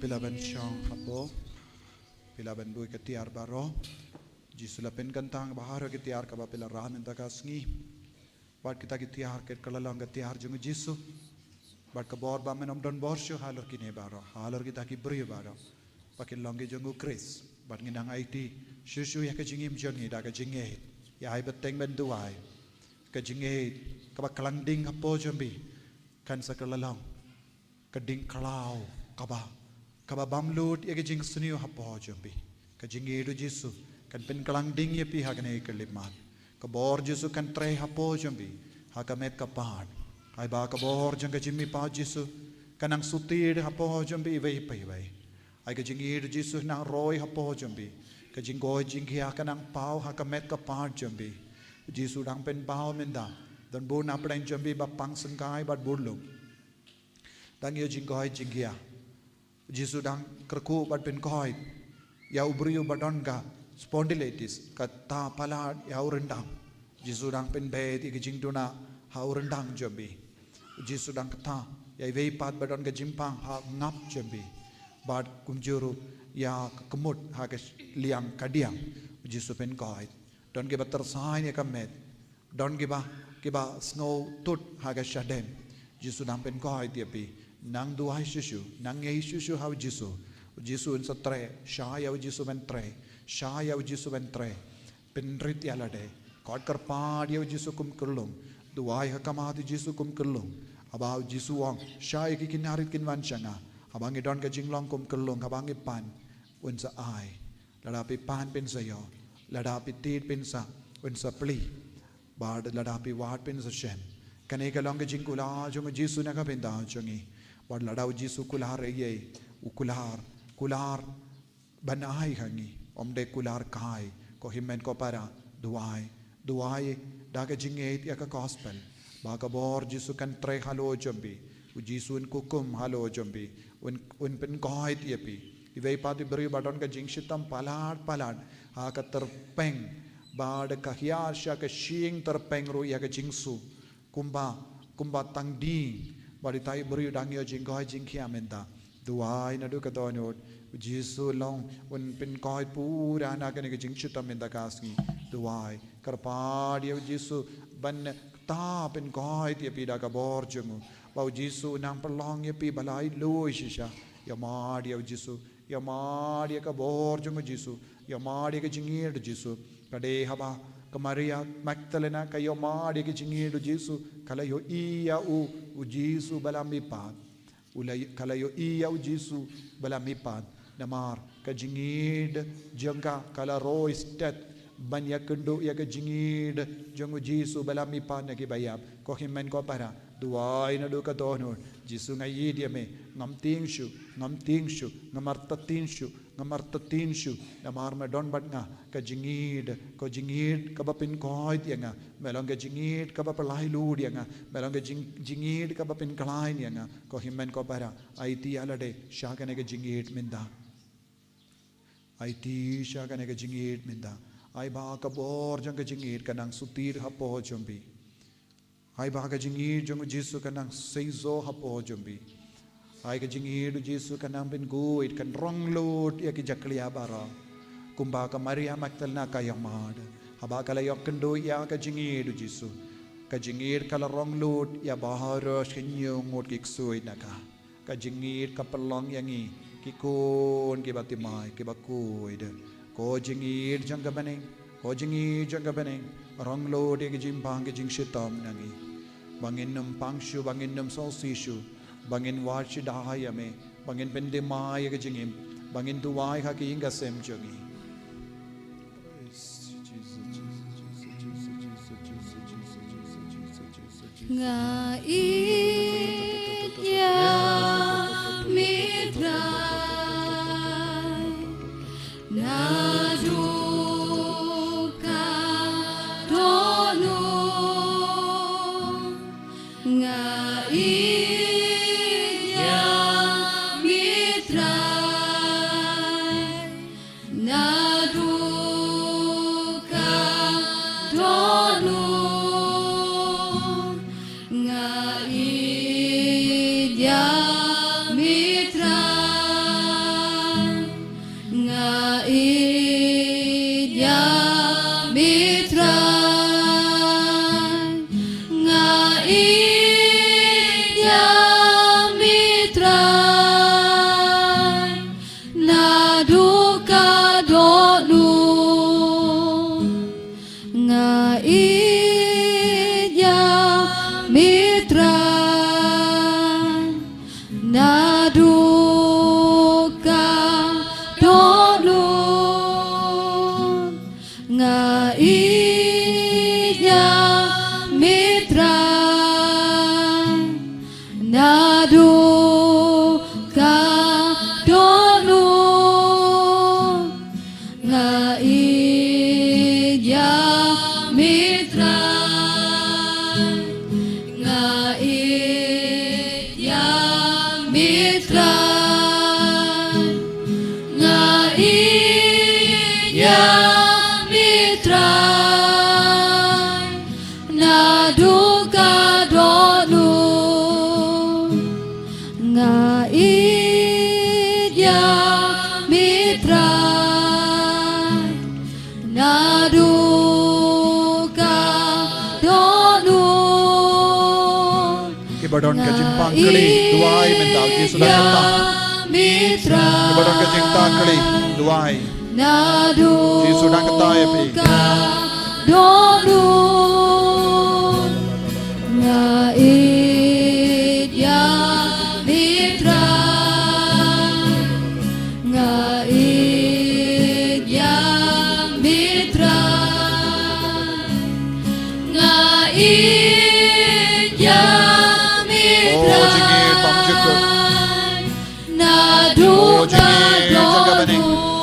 Phi lah ban shong hapoh. Phi lah ban buh ïa ka tiar baroh. Jisu la pynkyntang baroh ki tiar kaba phi la rah mynta ka sngi. Bad kita ki tiar kat ka la long ka tiar jong u Jisu. Bad ka bor ba men ym don bor shuh halor kine baroh, halor kita ki briew baroh. Ba kin long ki jong u Khrist. Bad ngin nang aiti shuh shuh ïa ka jingim jong ngi da ka jingngeit. Ïa ai bteng ban duwai. Ka jingngeit kaba klang ding hapoh jong phi kan sa ka la long ka ding khlaw kaba, kaba bam lut ïa ka jingsniew hapoh jong phi. Ka jingngeit u Jisu kan pynklang ding ïa phi ha kane ka khyllipmat. Ka bor Jisu kan trei hapoh jong phi ha ka met ka phad. Ai ba ka bor jong ka jingmihpat Jisu kan nang sutit hapoh jong phi iwei pa iwei. Ai ka jingngeit u Jisu nang roi hapoh jong phi. Ka jingkoit jingkhiah kan nang paw ha ka met ka phad jong phi. U Jisu dang pynpaw mynta. Don bun na pdeng jong phi ba pang syngkai bad bun lum. Dang ïoh jingkoit jingkhiah. Jisu dang kyrkhu bad pynkoit ïa u briew ba don ka spondylitis, kata palat ïa u ryndang. Jisu dang pynbeit ïa ka jingduna ha u ryndang jong phi. Jisu dang kata ïa iwei pat ba don ka jingpang ha ngap jong phi. Bad kumjuh ruh ïa ka kmut ha ka liang kadiang. Jisu pynkoit. Don kiba tyrsa ïa ka met. Don kiba, kiba sngew tut ha ka shadem. Jisu dang pynkoit ïa phi. Nang duwai shuh shuh, nang ngeit shuh shuh ha u Jisu. U Jisu un sa trei, shah ïa u Jisu ban trei, shah ïa u Jisu ban trei. Pynrit ïa lade. Kot kyrpad ïa u Jisu kum kyllum. Duwai ha khmat u Jisu kum kyllum. Haba u Jisu u ong, shah ïa ki, ki narit kin wan sha nga. Haba ngi don ka jinglong kum kyllum, haba ngi pan, un sa ai. Lada phi pan phin sa ïoh, lada phi tied phin sa, un sa plie. Bad lada phi wad phin sa shem. Kane ka long ka jingkular jong u Jisu na ka bynta jong ngi. Bad lada u Jisu u kular ïa ngi, u kular, kular ban ai ha ngi. Ym dei kular kai, ko hynmen ko para, duwai. Duwai da ka jingngeit ïa ka gospel. Ba ka bor Jisu kan trei halor jong phi. U Jisu un hukum halor jong phi. Un, un pynkoit ïa phi. Iwei pat i briew ba don ka jingshitom palat palat ha ka tyrpeng. Bad ka hiar sha ka shyieng tyrpeng ruh ïa ka jingsuk. Kumba, kumba tang ding. Bad ita i briew dang ïoh jingkoit jingkhiah mynta. Duwai naduh ka dohnud. U Jisu long un pynkoit pura na kane ka jingshitom mynta ka sngi. Duwai. Kyrpad ïa u Jisu ban kta pynkoit ïa phi da ka bor jong u. Ba u Jisu un nang pynlong ïa phi ba lai lui shisha. Ïa mad ïa u Jisu. Ïa mad ïa ka bor jong u Jisu. Ïa mad ïa ka jingngeit u Jisu. Ka dei haba Ka Maria Magdalena ka ïohmad ïa ka jingïeid u Jisu, ka la ïohi ïa u, u Jisu ba la mihpat. U la, ka la ïohi ïa u Jisu ba la mihpat. Namar ka jingïeid jong ka ka la roi stet ban ïakynduh ïa ka jingïeid jong u Jisu ba la mihpat na kiba ïap. Ko hynmen ko para, duwai naduh ka dohnud: Jisu, nga ïeid ïa me, ngam tieng shuh, ngam tieng shuh, ngam artatien shuh, ngam artatien shuh, namar me don bad nga. Ka jingïeid, ka jingïeid kaba pynkoit ïa nga, me long ka jingïeid kaba pyllait lut ïa nga, me long ka jing, jingïeid kaba pynkhlaiñ ïa nga. Ko hynmen ko para, aiti ïa lade sha kane ka jingïeid mynta. Aiti sha kane ka jingïeid mynta. Ai ba ka bor jong ka jingïeid kan nang sutir hapoh jong phi. Ai ba ka jingïeid jong u Jisu kan nang seisoh hapoh jong phi. Ai ka jingïeid u Jisu kan nang pynguid, kan rong lut ïa ki jakhlia baroh. Kumba ka Maria Magdalena ka ïohmad haba ka la ïakynduh ïa ka jingïeid u Jisu. Ka jingïeid ka la rong lut ïa baroh shi hynñiew ngut ki ksuid na ka. Ka jingïeid ka pynlong ïa ngi ki khun kiba thymmai, kiba khuid. Ko jingïeid jong ka bneng, ko jingïeid jong ka bneng, rong lut ïa ki jingpang ki jingshitom na ngi. Ba ngin ym pang shuh, ba ngin ym sngewsih shuh, ba ngin wad shida ïa me, ba ngin pynthymmai ïa ka jingim, ba ngin duwai ha ka ïing ka sem jong ngi. Nga ïeit ïa me Trai, naduh ka dohnud. Nga ïeit ïa me Trai, naduh ka dohnud. Nga ïeit ïa me Trai, nga ïeit ïa me Trai, nga ïeit ïa me Trai, naduh ka dohnud. Nga ïeit ïa me Trai, naduh ka dohnud. Nga ïeit ïa me Trai, naduh ka dohnud. Nga ïeit ïa me Trai, nga ïeit ïa me Trai, nga ïeit ïa me Trai, naduh ka dohnud. Nga ïeit ïa me Trai, naduh ka dohnud. Kiba don ka jingpang kylli, duwai mynta, Jisu dang kynta. Kiba don ka jingpang kylli, duwai. Jisu dang kynta ïa phi. Nga ïeit ïa me Trai, nga ïeit ïa me Trai, nga ïeit ïa me Trai. Naduh ka dohnud.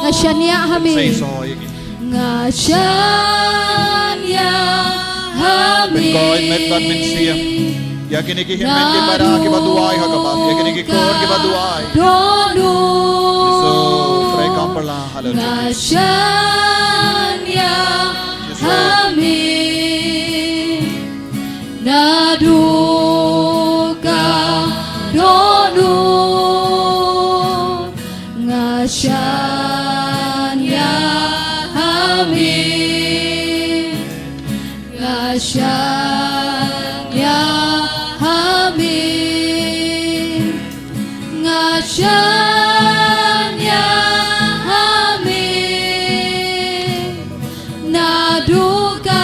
Nga shaniah ha me. Nga shaniah ha me. Ïa kine ki hynmen ki para kiba duwai ha ka bad, ïa kine ki khun kiba duwai. Nga shaniah ha me. Naduh ka dohnud. Nga shaniah ha me. Nga shaniah ha me. Nga shaniah ha me. Naduh ka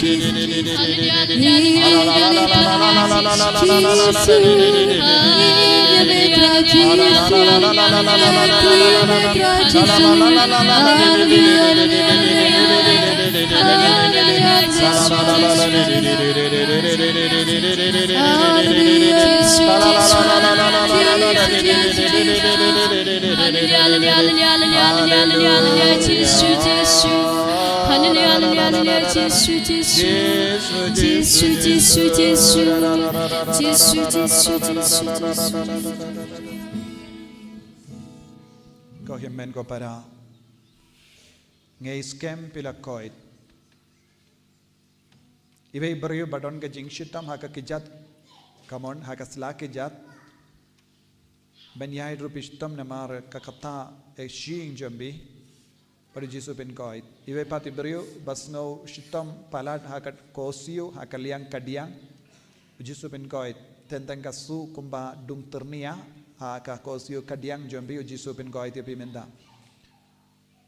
Ko hynmen ko para. Ngei skhem phi la koit. Iwei i briew ba don ka jingshitom ha ka kjat, kamon ha ka sla kjat. Ban ïai ruh phi shitom namar ka kata e shing jong phi. Bad u Jisu u pynkoit. Iwei pat i briew ba sngew shitom palat ha ka kosiew ha ka liang kadiang. U Jisu u pynkoit. Teng teng ka su kumba dung tyrnia ha ka kosiew kadiang jong phi u Jisu u pynkoit ïa phi mynta.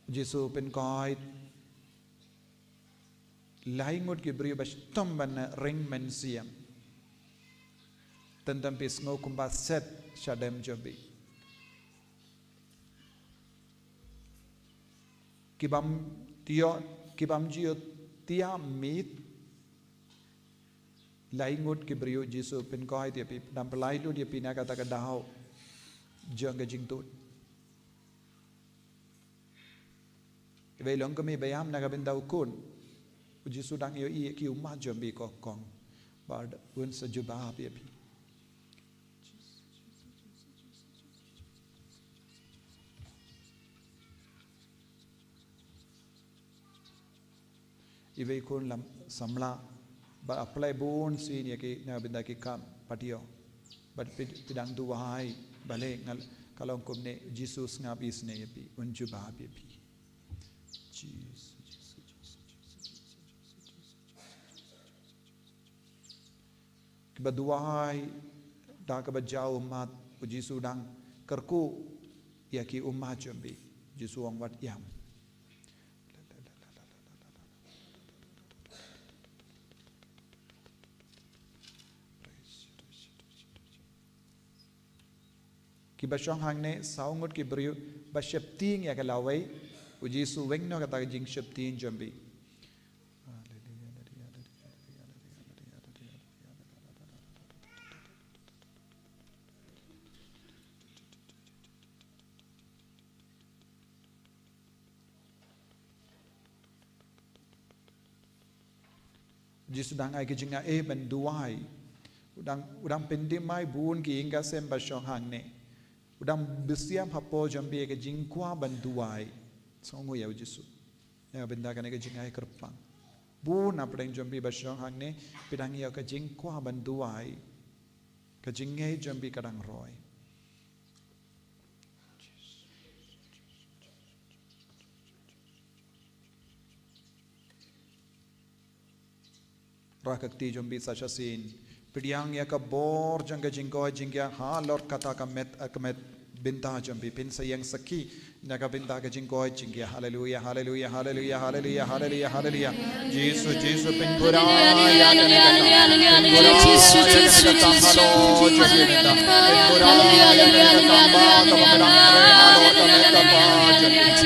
U Jisu u pynkoit. Lai ngut ki briew ba shitom ban ring mynsiem. Teng teng phi sngew kumba set shadem jong phi. Ki bym ju, ki bym ju ïoh tiam miet. Lai ngut ki briew u Jisu u pynkoit ïa phi, dang pynlait lut ïa phi na kata ka daw jong ka jingtut. Iwei long kmie ba ïam na ka bynta u khun. U Jisu dang ïohi ïa ki ummat jong phi ko kong. Bad un sa jubab ïa phi. Iwei khun lam samla ba apply bun sien ïa ki na bynta ki kam patio. Bad phi, phi dang duwai, balei ngal ka long kumne? Jisu sngap isnei ïa phi, un jubab ïa phi. Jisu, Jisu, Jisu. Kiba duwai da kaba jaw ummat, u Jisu dang kyrkhu ïa ki ummat jong phi. Jisu ong wat ïam. Kiba shong hangne saw ngut ki briew ba sheptieng ïa ka lawei. U Jisu u ong noh kata ka jingsheptieng jong phi. Jisu dang ai ka jingaiei ban duwai. U dang, u dang pyndem ai bun ki ïing ki sem ba shong hangne. U dang bisiam hapoh jong phi ka jingkwah ban duwai. Sngew ïa u Jisu. Ïa bynta kane ka jingai kyrpang. Bun na pdeng jong phi ba shong hangne, phi dang ïa ka jingkwah ban duwai. Ka jingngeit jong phi ka dang roi. Rah ka kti jong phi sa shisien. Pdiang ïa ka bor jong ka jingkoit jingkhiah halor kata ka met, ka met bynta jong phi, phin sa ïeng sakhi na ka bynta ka jingkoit jingkhiah. Haleluya, haleluya, haleluya, haleluya, haleluya, haleluya. Jisu, Jisu, pynkhraw ïa kane ka kam. Pynkhraw ïa kane ka kam halor jong phi mynta. Pynkhraw ïa kane ka kam ba ka ba ka dang trei halor ka met ka ba jong phi.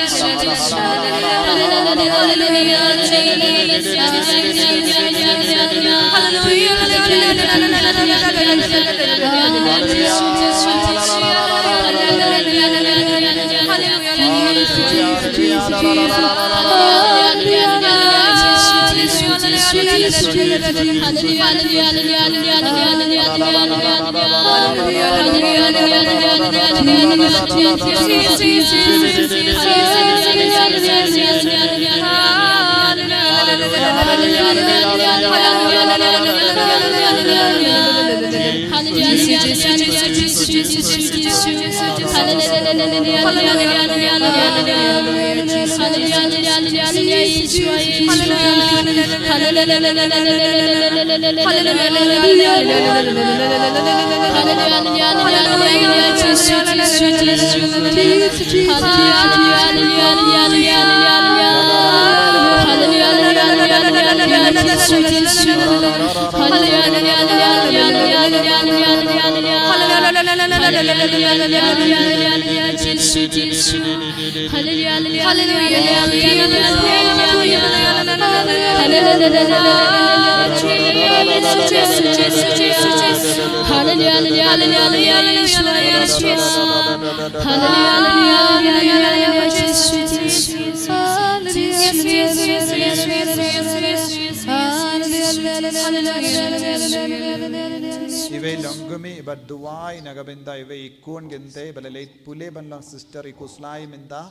Iwei long kmie ba duwai na ka bynta iwei i khun kynthei ba la leit pule ban long sister i khuslai mynta.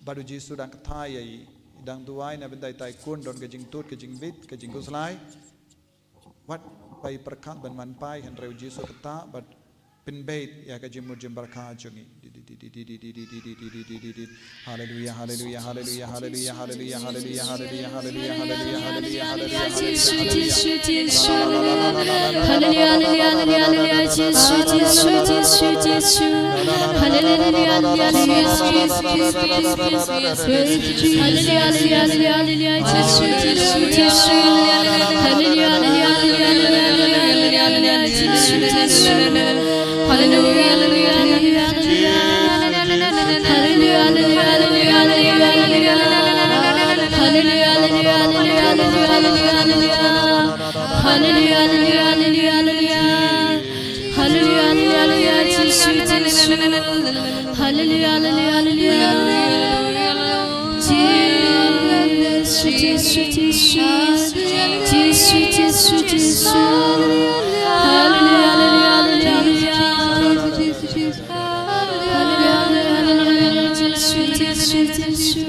Bad u Jisu dang kata ïa i, dang duwai na bynta ita i khun don ka jingtud, ka jingbit, ka jingkhuslai. Wat pyrkhat ban wan pai, hynrei u Jisu kata bad pynbeit ïa ka jingmut jingpyrkhat jong i. Haleluya, haleluya, haleluya. Jisu, Jisu, Jisu, Jisu, Jisu. Haleluya, haleluya, haleluya. Haleluya, haleluya, haleluya. Jisu, Jisu, Jisu.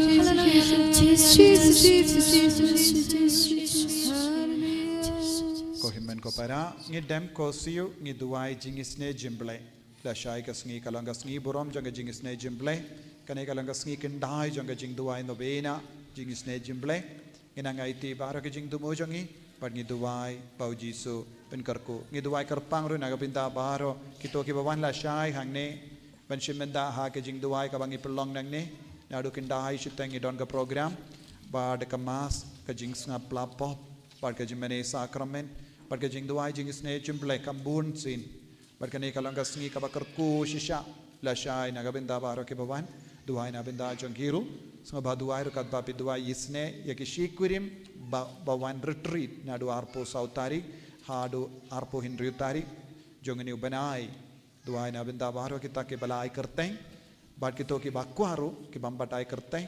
Jisu, Jisu, Jisu, Jisu, Jisu. Ko hynmen ko para, ngi dem ko siew, ngi duwai jingisynei jong U Blei. Lashai ka sngi ka long ka sngi burom jong ka jingisynei jong U Blei. Kane ka long ka sngi khyndai jong ka jingduwai novena jingisynei jong U Blei. Ngin nang aiti baroh ki jingthmu jong ngi, bad ngi duwai ba U Jisu un kyrkhu. Ngi duwai kyrpang ruh na ka bynta baroh kito kiba wan lashai hangne ban shim bynta ha ka jingduwai kaba ngi pynlong nangne. Naduh khyndai shiteng ngi don ka program, bad ka mass, ka jingsngap pla pop, bad ka jingmane sakramen, bad ka jingduwai jingisynei jong U Blei kam bun sien. Bad kane ka long ka sngi kaba kyrkhu shisha. Lashai na ka bynta baroh kiba wan, duwai na bynta jong ki ruh. Sngewbha duwai ruh katba phi duwai isynei ïa ki shi kurim ba, ba wan retreat naduh arphew saw tarik haduh arphew hynriew tarik jong une u bnai. Duwai na bynta baroh kita kiba la ai kyrteng, bad kito kiba kwah ruh, ki bym pat ai kyrteng.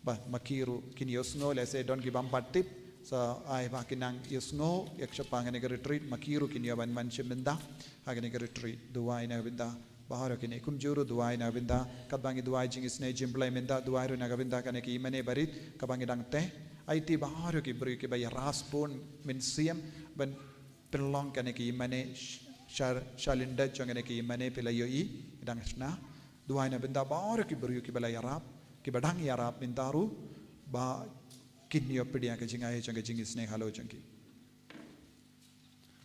Ba, ma ki ruh kin ïohsngew, lehse don ki bym pat tip. Sa ai ba kin nang ïohsngew ïa ka shaphang kane ka retreat, ma ki ruh kin ïoh ban wan shim bynta ha kane ka retreat. Duwai na ka bynta baroh kine, kumjuh ruh duwai na ka bynta, katba ngi duwai jingisynei jong U Blei mynta, duwai ruh na ka bynta kane ka ïingmane barit kaba ngi dang teh. Aiti baroh ki briew kiba ïarap bun mynsiem ban pynlong kane ka ïingmane, sh-, sha, sha lyndet jong kane ka ïingmane phi la ïohi, dang shna. Duwai na bynta baroh ki briew kiba la ïarap, kiba dang ïarap mynta ruh, ba kin ïoh pdiang ka jingai jong ka jingisynei halor jong ki.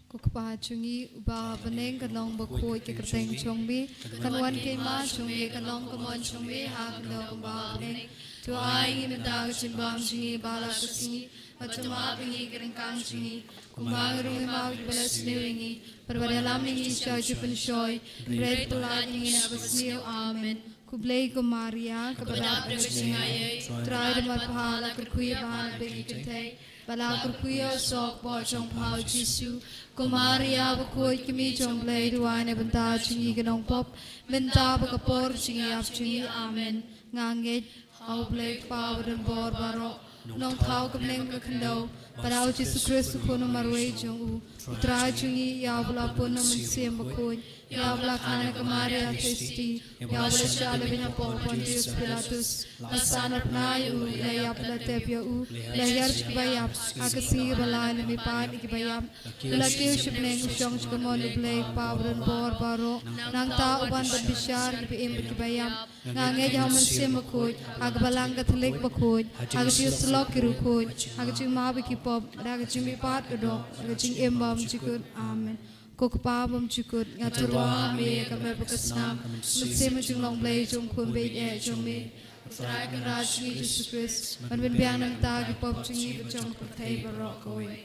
Ko Kpa jong ngi uba ha bneng, kan long bakhuid ka kyrteng jong me, kan wan ka hima jong me, kan long ka mon jong me ha kano kano ka bneng. To ai ngi mynta ka jingbam jong ngi ba la ka sngi, bad to map ïa ngi ki ryngkang jong ngi, kumba ngi ruh ngi map ïa kiba la sniew ïa ngi, bad wat ïalam ïa ngi sha ka jingpynshoi, hynrei to pynlait ïa ngi na ka basniew. Amen. Khublei ko Maria, kaba dap da ka jingaiei, U Trai u don bad pha, la kyrkhu ïa pha na ki kynthei, bad la kyrkhu ïa u soh ka kpoh jong pha u Jisu. Ko Maria bakhuid, ka Kmie jong U Blei, duwai na bynta jong ngi ki nongpop, mynta bad ha ka por jingïap jong ngi. Amen. Nga ngeit ha U Blei Kpa uba don bor baroh, u Nongthaw ka bneng ka khyndew, bad ha u Jisu Khrist u Khun marwei jong u, U Trai jong ngi, ïa uba la pun na u Mynsiem Bakhuid, ïa uba la kha na ka Maria Theisotti, ïa uba la shah lehbeiñ hapoh Pontius Pilatus, la sah na bnai ïa u, la ïap la tep ïa u, la hiar sha kiba ïap, ha ka sngi kaba lai la mihpat ïa kiba ïap, la kiew sha bneng, u shong sha ka mon U Blei Kpa uba don bor baroh. Nangta u ban ban bishar ïa kiba im bad kiba ïap. Nga ngeit ha u Mynsiem Bakhuid, ha ka Balang Katholik bakhuid, ha ka jingïasyllok ki riewkhuid, ha ka jingmap ïa ki pop, ha ka jingmihpat ka doh, ha ka jingim bymjukut. Amen. Ko Kpa bymjukut, nga tyrwa ha me ïa ka met bad ka snam, ka mynsiem jinglong Blei jong u Khun baieit jong me, U Trai Kynrad jong ngi Jisu Khrist, ban pynbiang nangta ki pop jong ngi bad jong ka pyrthei baroh kawei.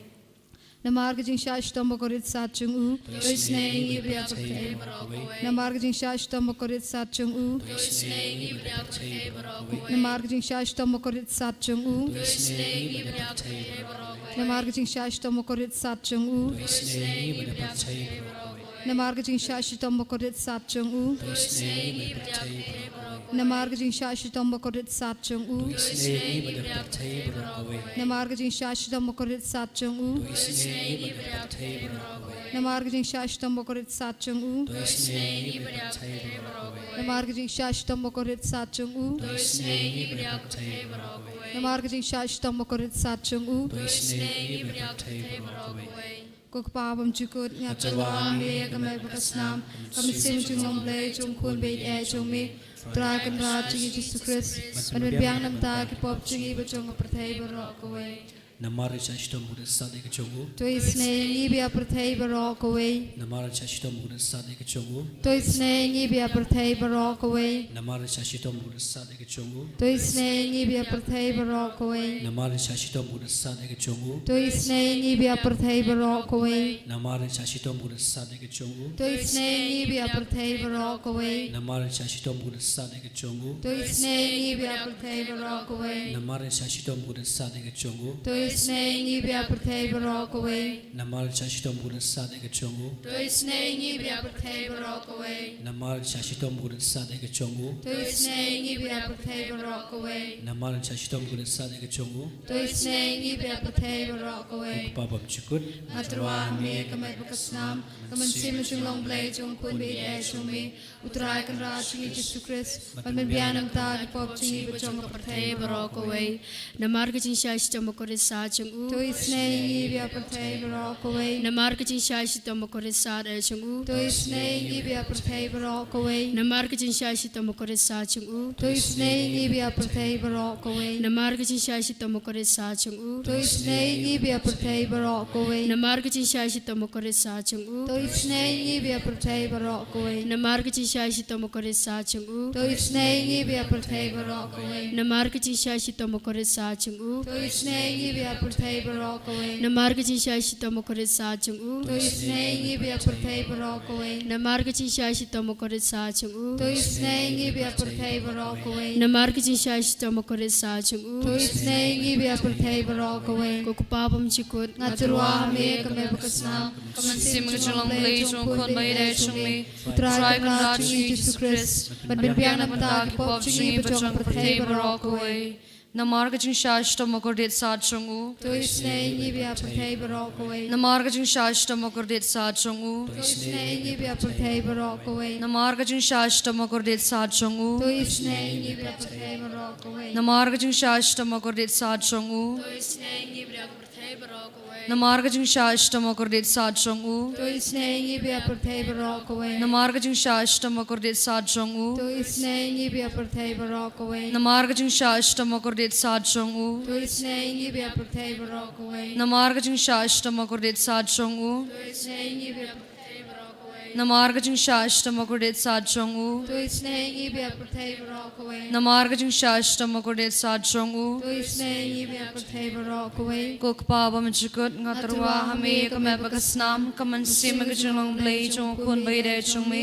Namar ka jingshah shitom bakordit sat jong u, to isynei ïa ngi bad ïa ka pyrthei baroh kawei. Namar ka jingshah shitom bakordit sat jong u, to isynei ïa ngi bad ïa ka pyrthei baroh kawei. Namar ka jingshah shitom bakordit sat jong u, to isynei ïa ngi bad ïa ka pyrthei baroh kawei. Namar ka jingshah shitom bakordit sat jong u, to isynei ïa ngi bad ïa ka pyrthei baroh kawei. Namar ka jingshah shitom bakordit sat jong u, to isynei ïa ngi bad ïa ka pyrthei baroh kawei. Namar ka jingshah shitom bakordit sat jong u, to isynei ïa ngi bad ïa ka pyrthei baroh kawei. Namar ka jingshah shitom bakordit sat jong u, to isynei ïa ngi bad ïa ka pyrthei baroh kawei. Namar ka jingshah shitom bakordit sat jong u, to isynei ïa ngi bad ïa ka pyrthei baroh kawei. Namar ka jingshah shitom bakordit sat jong u, to isynei ïa ngi bad ïa ka pyrthei baroh kawei. Namar ka jingshah shitom bakordit sat jong u, to isynei ïa ngi bad ïa ka pyrthei baroh kawei. Ko Kpa bymjukut, nga tyrwa ha me ïa ka met bad ka snam, ka mynsiem jinglong Blei jong u Khun baieit jong me, U Trai Kynrad jong ngi Jisu Khrist, ban pynbiang nangta ki pop jong ngi bad jong ka pyrthei baroh kawei. Namar ka jingshah shitom bakordit sat ïa ka jong u, to isynei ïa ngi bad ïa ka pyrthei baroh kawei. Namar ka jingshah shitom bakordit sat ïa ka jong u, to isynei ïa ngi bad ïa ka pyrthei baroh kawei. Namar ka jingshah shitom bakordit sat ïa ka jong u, to isynei ïa ngi bad ïa ka pyrthei baroh kawei. Namar ka jingshah shitom bakordit sat ïa ka jong u, to isynei ïa ngi bad ïa ka pyrthei baroh kawei. Namar ka jingshah shitom bakordit sat ïa ka jong u, to isynei ïa ngi bad ïa ka pyrthei baroh kawei. Namar ka jingshah shitom bakordit sat ïa ka jong u, to isynei ïa ngi bad ïa ka pyrthei baroh kawei. Namar ka jingshah shitom bakordit sat ïa ka jong u, to Isynei ïa ngi bad ïa pyrthei baroh kawei. Namar jingshah shitom bakordit satia ka jong u. To isynei ïa ngi bad ïa pyrthei baroh kawei. Namar jingshah shitom bakordit satia ka jong u. To isynei ïa ngi bad ïa pyrthei baroh kawei. Namar jingshah shitom bakordit satia ka jong u. To isynei ïa ngi bad ïa pyrthei baroh kawei. Ko Kpa bymjukut. Nga tyrwa ha me ka met bad ka snam, ka mynsiem ka jinglong Blei jong u Khun ba ïeit jong me, U Trai Kynrad jong ngi Jisu Khrist, ban pynbiang na ka bynta ki pop jong ngi bad jong ka pyrthei baroh kawei. Namar ka jingshah shitom bakordit satia jong u. To isynei ïa ngi bad ïa pyrthei baroh kawei. Namar ka jingshah shitom bakordit satia jong u. To isynei ïa ngi bad ïa pyrthei baroh kawei. Namar ka jingshah shitom bakordit satia jong u. To isynei ïa ngi bad ïa pyrthei baroh kawei. Namar ka jingshah shitom bakordit satia jong u. To isynei ïa ngi bad ïa pyrthei baroh kawei. Namar ka jingshah shitom bakordit satia jong u. To isynei ïa ngi bad ïa pyrthei baroh kawei. Namar ka jingshah shitom bakordit satia jong u. To isynei ïa ngi bad ïa pyrthei baroh kawei. Namar ka jingshah shitom bakordit satia jong u. To isynei ïa ngi bad ïa pyrthei baroh kawei. Namar ka jingshah shitom bakordit satia jong u. To isynei ïa ngi bad ïa pyrthei baroh kawei. Namar ka jingshah shitom bakordit satia jong u. To isynei ïa ngi bad ïa pyrthei baroh kawei. Namar ka jingshah shitom bakordit satia jong u. To isynei ïa ngi bad ïa pyrthei baroh kawei. Ko Kpa bymjukut. Nga tyrwa ha me ka met bad ka snam, ka mynsiem ka jinglong Blei jong u Khun ba ïeit jong me, U Trai Kynrad jong ngi Jisu Khrist, ban pynbiang na ka bynta ki pop jong ngi bad jong ka pyrthei baroh kawei. Namar ka jingshah shitom bakordit satia jong u. To isynei ïa ngi bad ïa pyrthei baroh kawei. Namar ka jingshah shitom bakordit satia jong u. To isynei ïa ngi bad ïa pyrthei baroh kawei. Namar ka jingshah shitom bakordit satia jong u. To isynei ïa ngi bad ïa pyrthei baroh kawei. Namar ka jingshah shitom bakordit satia jong u. To isynei ïa ngi bad ïa pyrthei baroh kawei. Namar ka jingshah shitom bakordit satia jong u. To isynei ïa ngi bad ïa pyrthei baroh kawei. Namar ka jingshah shitom bakordit satia jong u. To isynei ïa ngi bad ïa pyrthei baroh kawei. Namar ka jingshah shitom bakordit satia jong u. To isynei ïa ngi bad ïa pyrthei baroh kawei. Namar ka jingshah shitom bakordit satia jong u. To isynei ïa ngi bad ïa pyrthei baroh kawei. Namar ka jingshah shitom bakordit satia jong u. To isynei ïa ngi bad ïa pyrthei baroh kawei. Namar ka jingshah shitom bakordit satia jong u. To isynei ïa ngi bad ïa pyrthei baroh kawei. Ko Kpa bymjukut, nga tyrwa ha me ka met bad ka snam, ka mynsiem ka jinglong Blei jong u Khun ba ïeit jong me,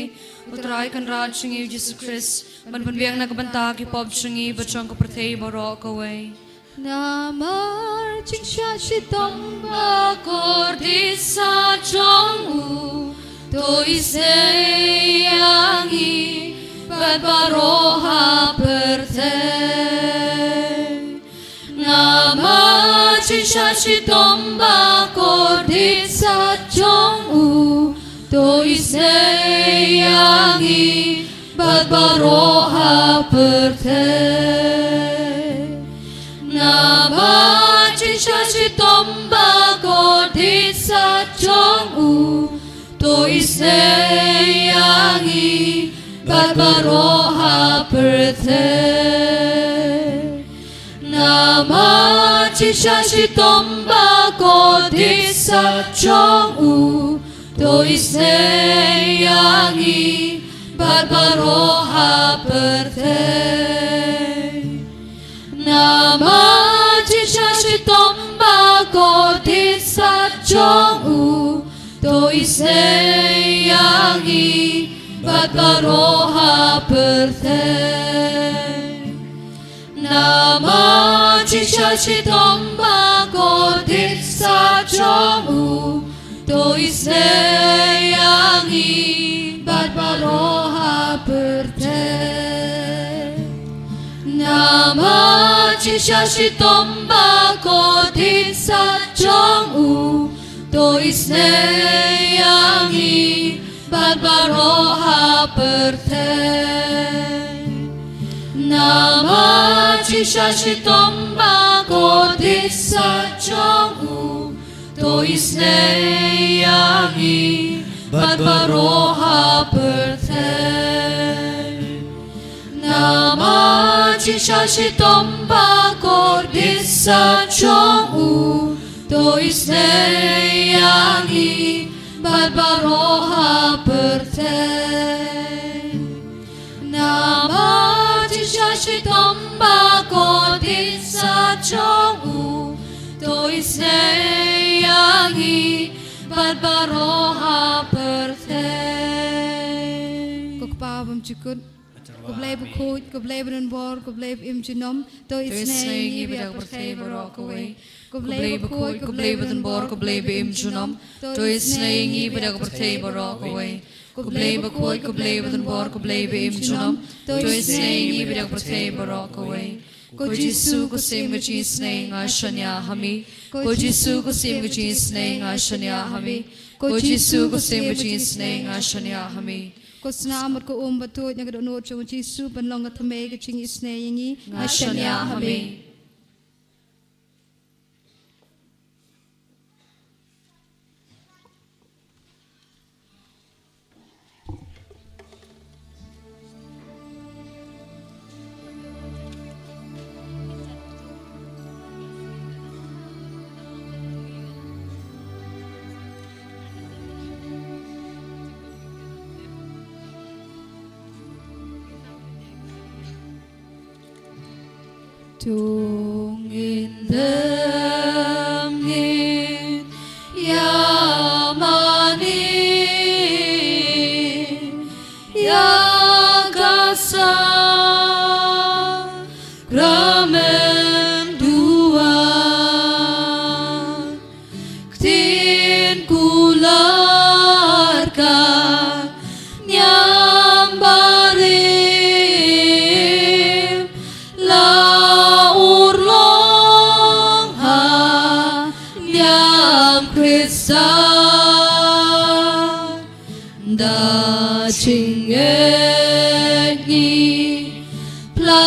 U Trai Kynrad jong ngi Jisu Khrist, ban pynbiang na ka bynta ki pop jong ngi bad jong ka pyrthei baroh kawei. Namar jingshah shitom bakordit satia jong u, to isynei ïa ngi bad baroh ha pyrthei. Namar jingshah shitom bakordit satia jong u, to isynei ïa ngi bad baroh ha pyrthei. Namar jingshah shitom bakordit satia jong u, to isynei ïa ngi bad baroh ha pyrthei. Namar jingshah shitom bakordit satia jong u, to isynei ïa ngi bad baroh ha pyrthei. Namar jingshah shitom bakordit satia jong u, to isynei ïa ngi bad baroh ha pyrthei. Namar jingshah shitom bakordit satia jong u, to isynei ïa ngi bad baroh ha pyrthei. Namar jingshah shitom bakordit satia jong u, to isynei ïa ngi bad baroh ha pyrthei. Namar jingshah shitom bakordit satia jong u, to isynei ïa ngi bad baroh ha pyrthei. Namar jingshah shitom bakordit satia jong u, to isynei ïa ngi bad baroh ha pyrthei. Namar jingshah shitom bakordit satia jong u, to isynei ïa ngi bad baroh ha pyrthei. Ko Kpa bymjukut. Ko Blei bakhuid, ko Blei badonbor, ko Blei ba im junom, to isynei ïa ngi bad ïa ka pyrthei baroh kawei. Ko Blei bakhuid, ko Blei badonbor, ko Blei ba im junom, to isynei ïa ngi bad ïa ka pyrthei baroh kawei. Ko Blei bakhuid, ko Blei badonbor, ko Blei ba im junom, to isynei ïa ngi bad ïa ka pyrthei baroh kawei. Ko Jisu, ko Syiem ka jingisynei, nga shaniah ha me. Ko Jisu, ko Syiem ka jingisynei, nga shaniah ha me. Ko Jisu, ko Syiem ka jingisynei, nga shaniah ha me. Ko snam bad ko um ba tuid na ka dohnud jong u Jisu ban long ka thymmei ka jingisynei ïa ngi, nga shaniah ha me. To ngin dem ngin ïamane ïa ka sakramen duwan. Ktien kular ka niam barim la urlong ha niam Khrista. Da jingngeit ngi pla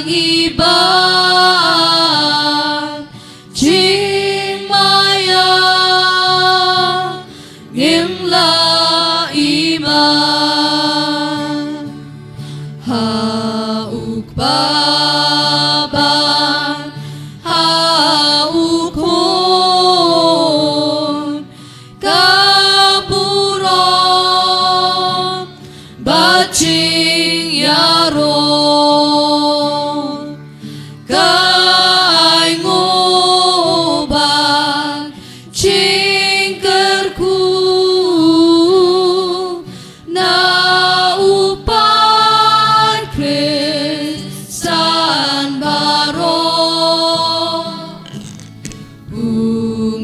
ngi ban jingmaïa ngim lah iman. Ha u Kpa bad ha u Khun ka burom bad jingïaroh ka ainguh bad jingkyrkhu na u paid Khristan baroh. U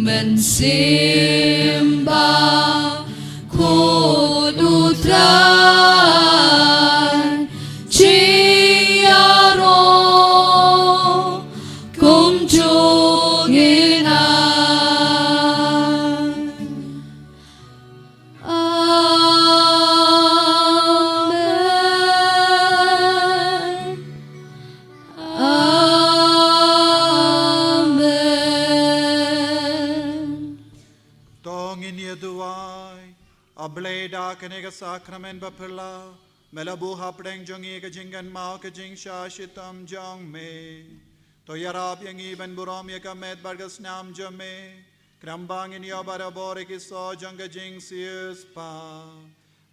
Mynsiem Bakhuid u trai jingïaroh kumjuh ngin ai. Amen. Amen. To ngin ïa duwai. A Blei, da kane ka sakramen baphylla me la buh hapdeng jong ngi ka jingkynmaw ka jingshah shitom jong me. To ïarap ïa ngi ban burom ïa ka met bad ka snam jong me. Khnang ba ngin ïoh barabor ïa ki soh jong ka jingsiewspah.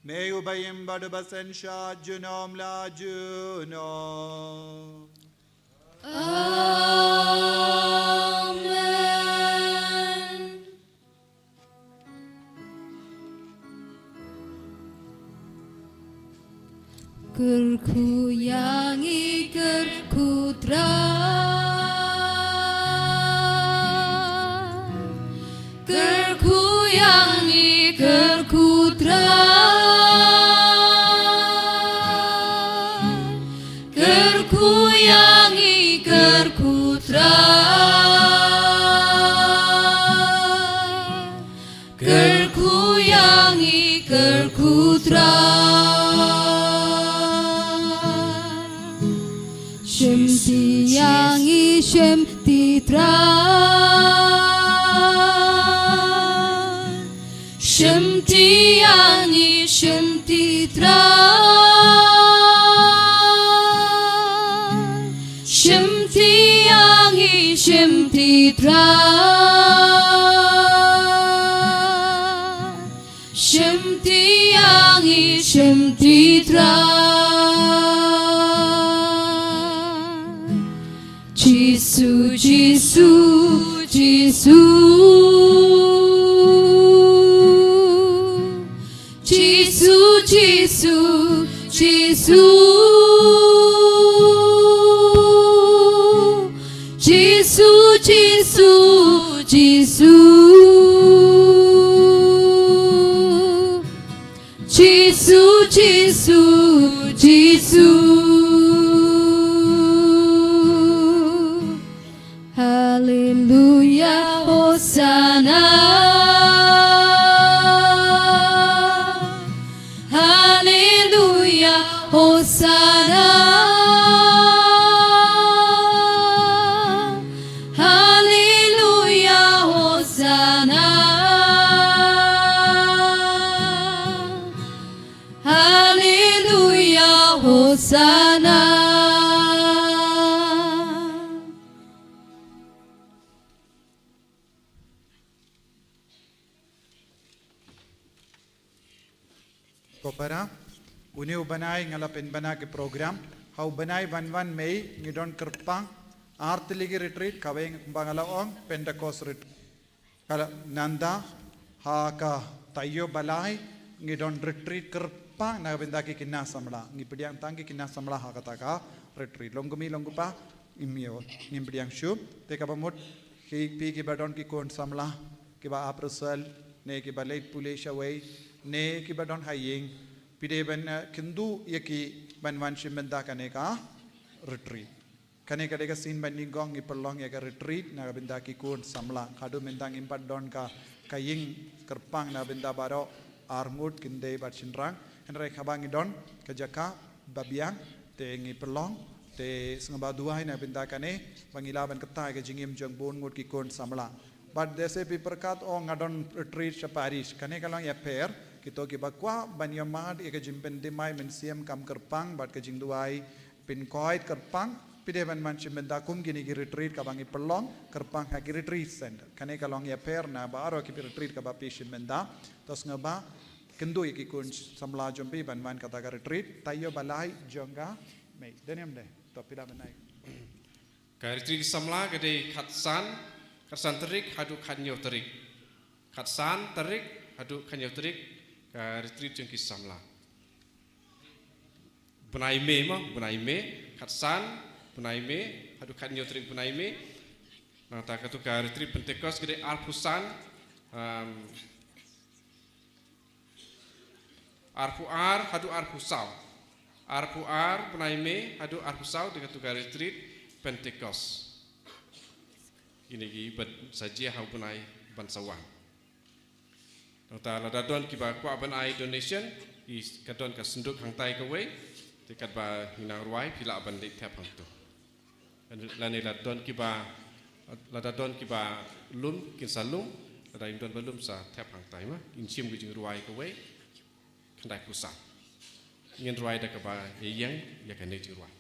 Me uba im bad uba synshar junom la junom. Amen. Kyrkhu ïa ngi kyrkhu Trai. Kyrkhu ïa ngi kyrkhu Trai. Kyrkhu ïa ngi kyrkhu Trai. Kyrkhu ïa ngi kyrkhu Trai. Shimti ïa ngi shimti Trai. Shimti ïa ngi shimti Trai. Shimti ïa ngi shimti Trai. Shimti ïa ngi shimti Trai. Jisu, Jisu, Jisu. Jisu, Jisu, Jisu. Ko para, une u bnai nga la pynbna ki program, ha u bnai ban wan Mei ngi don kyrpang ar tylli ki retreat, kawei kumba nga la ong Pentecost retreat. Ka la nangta ha ka taïew ba lai ngi don retreat kyrpang na ka bynta ki khynnah samla. Ngi pdiang tang ki khynnah samla ha kata ka retreat. Long kmie long kpa, ngim ïoh, ngim pdiang shuh. Te kaba mut, ki phi kiba don ki khun samla kiba ap result, ne kiba leit pule shawei, ne kiba don ha ïing, phi dei ban, eh, kynduh ïa ki ban wan shim bynta kane ka retreat. Kane ka dei ka sien ba nyngkong ngi pynlong ïa ka retreat na ka bynta ki khun samla. Haduh mynta ngim pat don ka, ka ïing kyrpang na ka bynta baroh arngut, khyndai bad shynrang. Hynrei haba ngi don ka jaka ba biang, te ngi pynlong, te sngewbha duwai na ka bynta kane ba ngi lah ban kyntait ka jingim jong bun ngut ki khun samla. Bad lehse phi pyrkhat, oh, nga don retreat sha parish. Kane ka long ïapher, kito kiba kwah ban ïohmad ïa ka jingpynthymmai mynsiem kam kyrpang bad ka jingduwai pynkoit kyrpang, phi dei ban wan shim bynta kum kine ki retreat kaba ngi pynlong kyrpang ha ki retreat center. Kane ka long ïapher na baroh ki retreat kaba phi shim bynta. To sngewbha kynduh ïa ki khun samla jong phi ban wan kata ka retreat taïew ba lai jong ka Mei. Dei ne em dei? To phi lah ban ai. Ka retreat ki samla ka dei khatsan, khatsan tarik haduh khathynñiew tarik. Khatsan tarik haduh khathynñiew tarik ka retreat jong ki samla. Bnai Mei mo, bnai Mei, khatsan bnai Mei haduh khathynñiew tarik bnai Mei. Nangta katu ka retreat Pentecost ka dei arphew san, um, arphew ar haduh arphew saw. Arphew ar bnai Mei haduh arphew saw, dei katu ka retreat Pentecost. Kine kiba sa jia ha u bnai ban sa wan. Nangta lada don kiba kwah ban ai donation, ki ka don ka synduk hangtai kawei, te katba ngi nang rwai phi lah ban leit thep hangto. Lane lada don kiba, lada don kiba lum, kin sa lum, lada ym don ba lum sa thep hangtai ma, kin shim ka jingrwai kawei, khyndai phew san. Ngin rwai da kaba ïeng ïa kane jingrwai.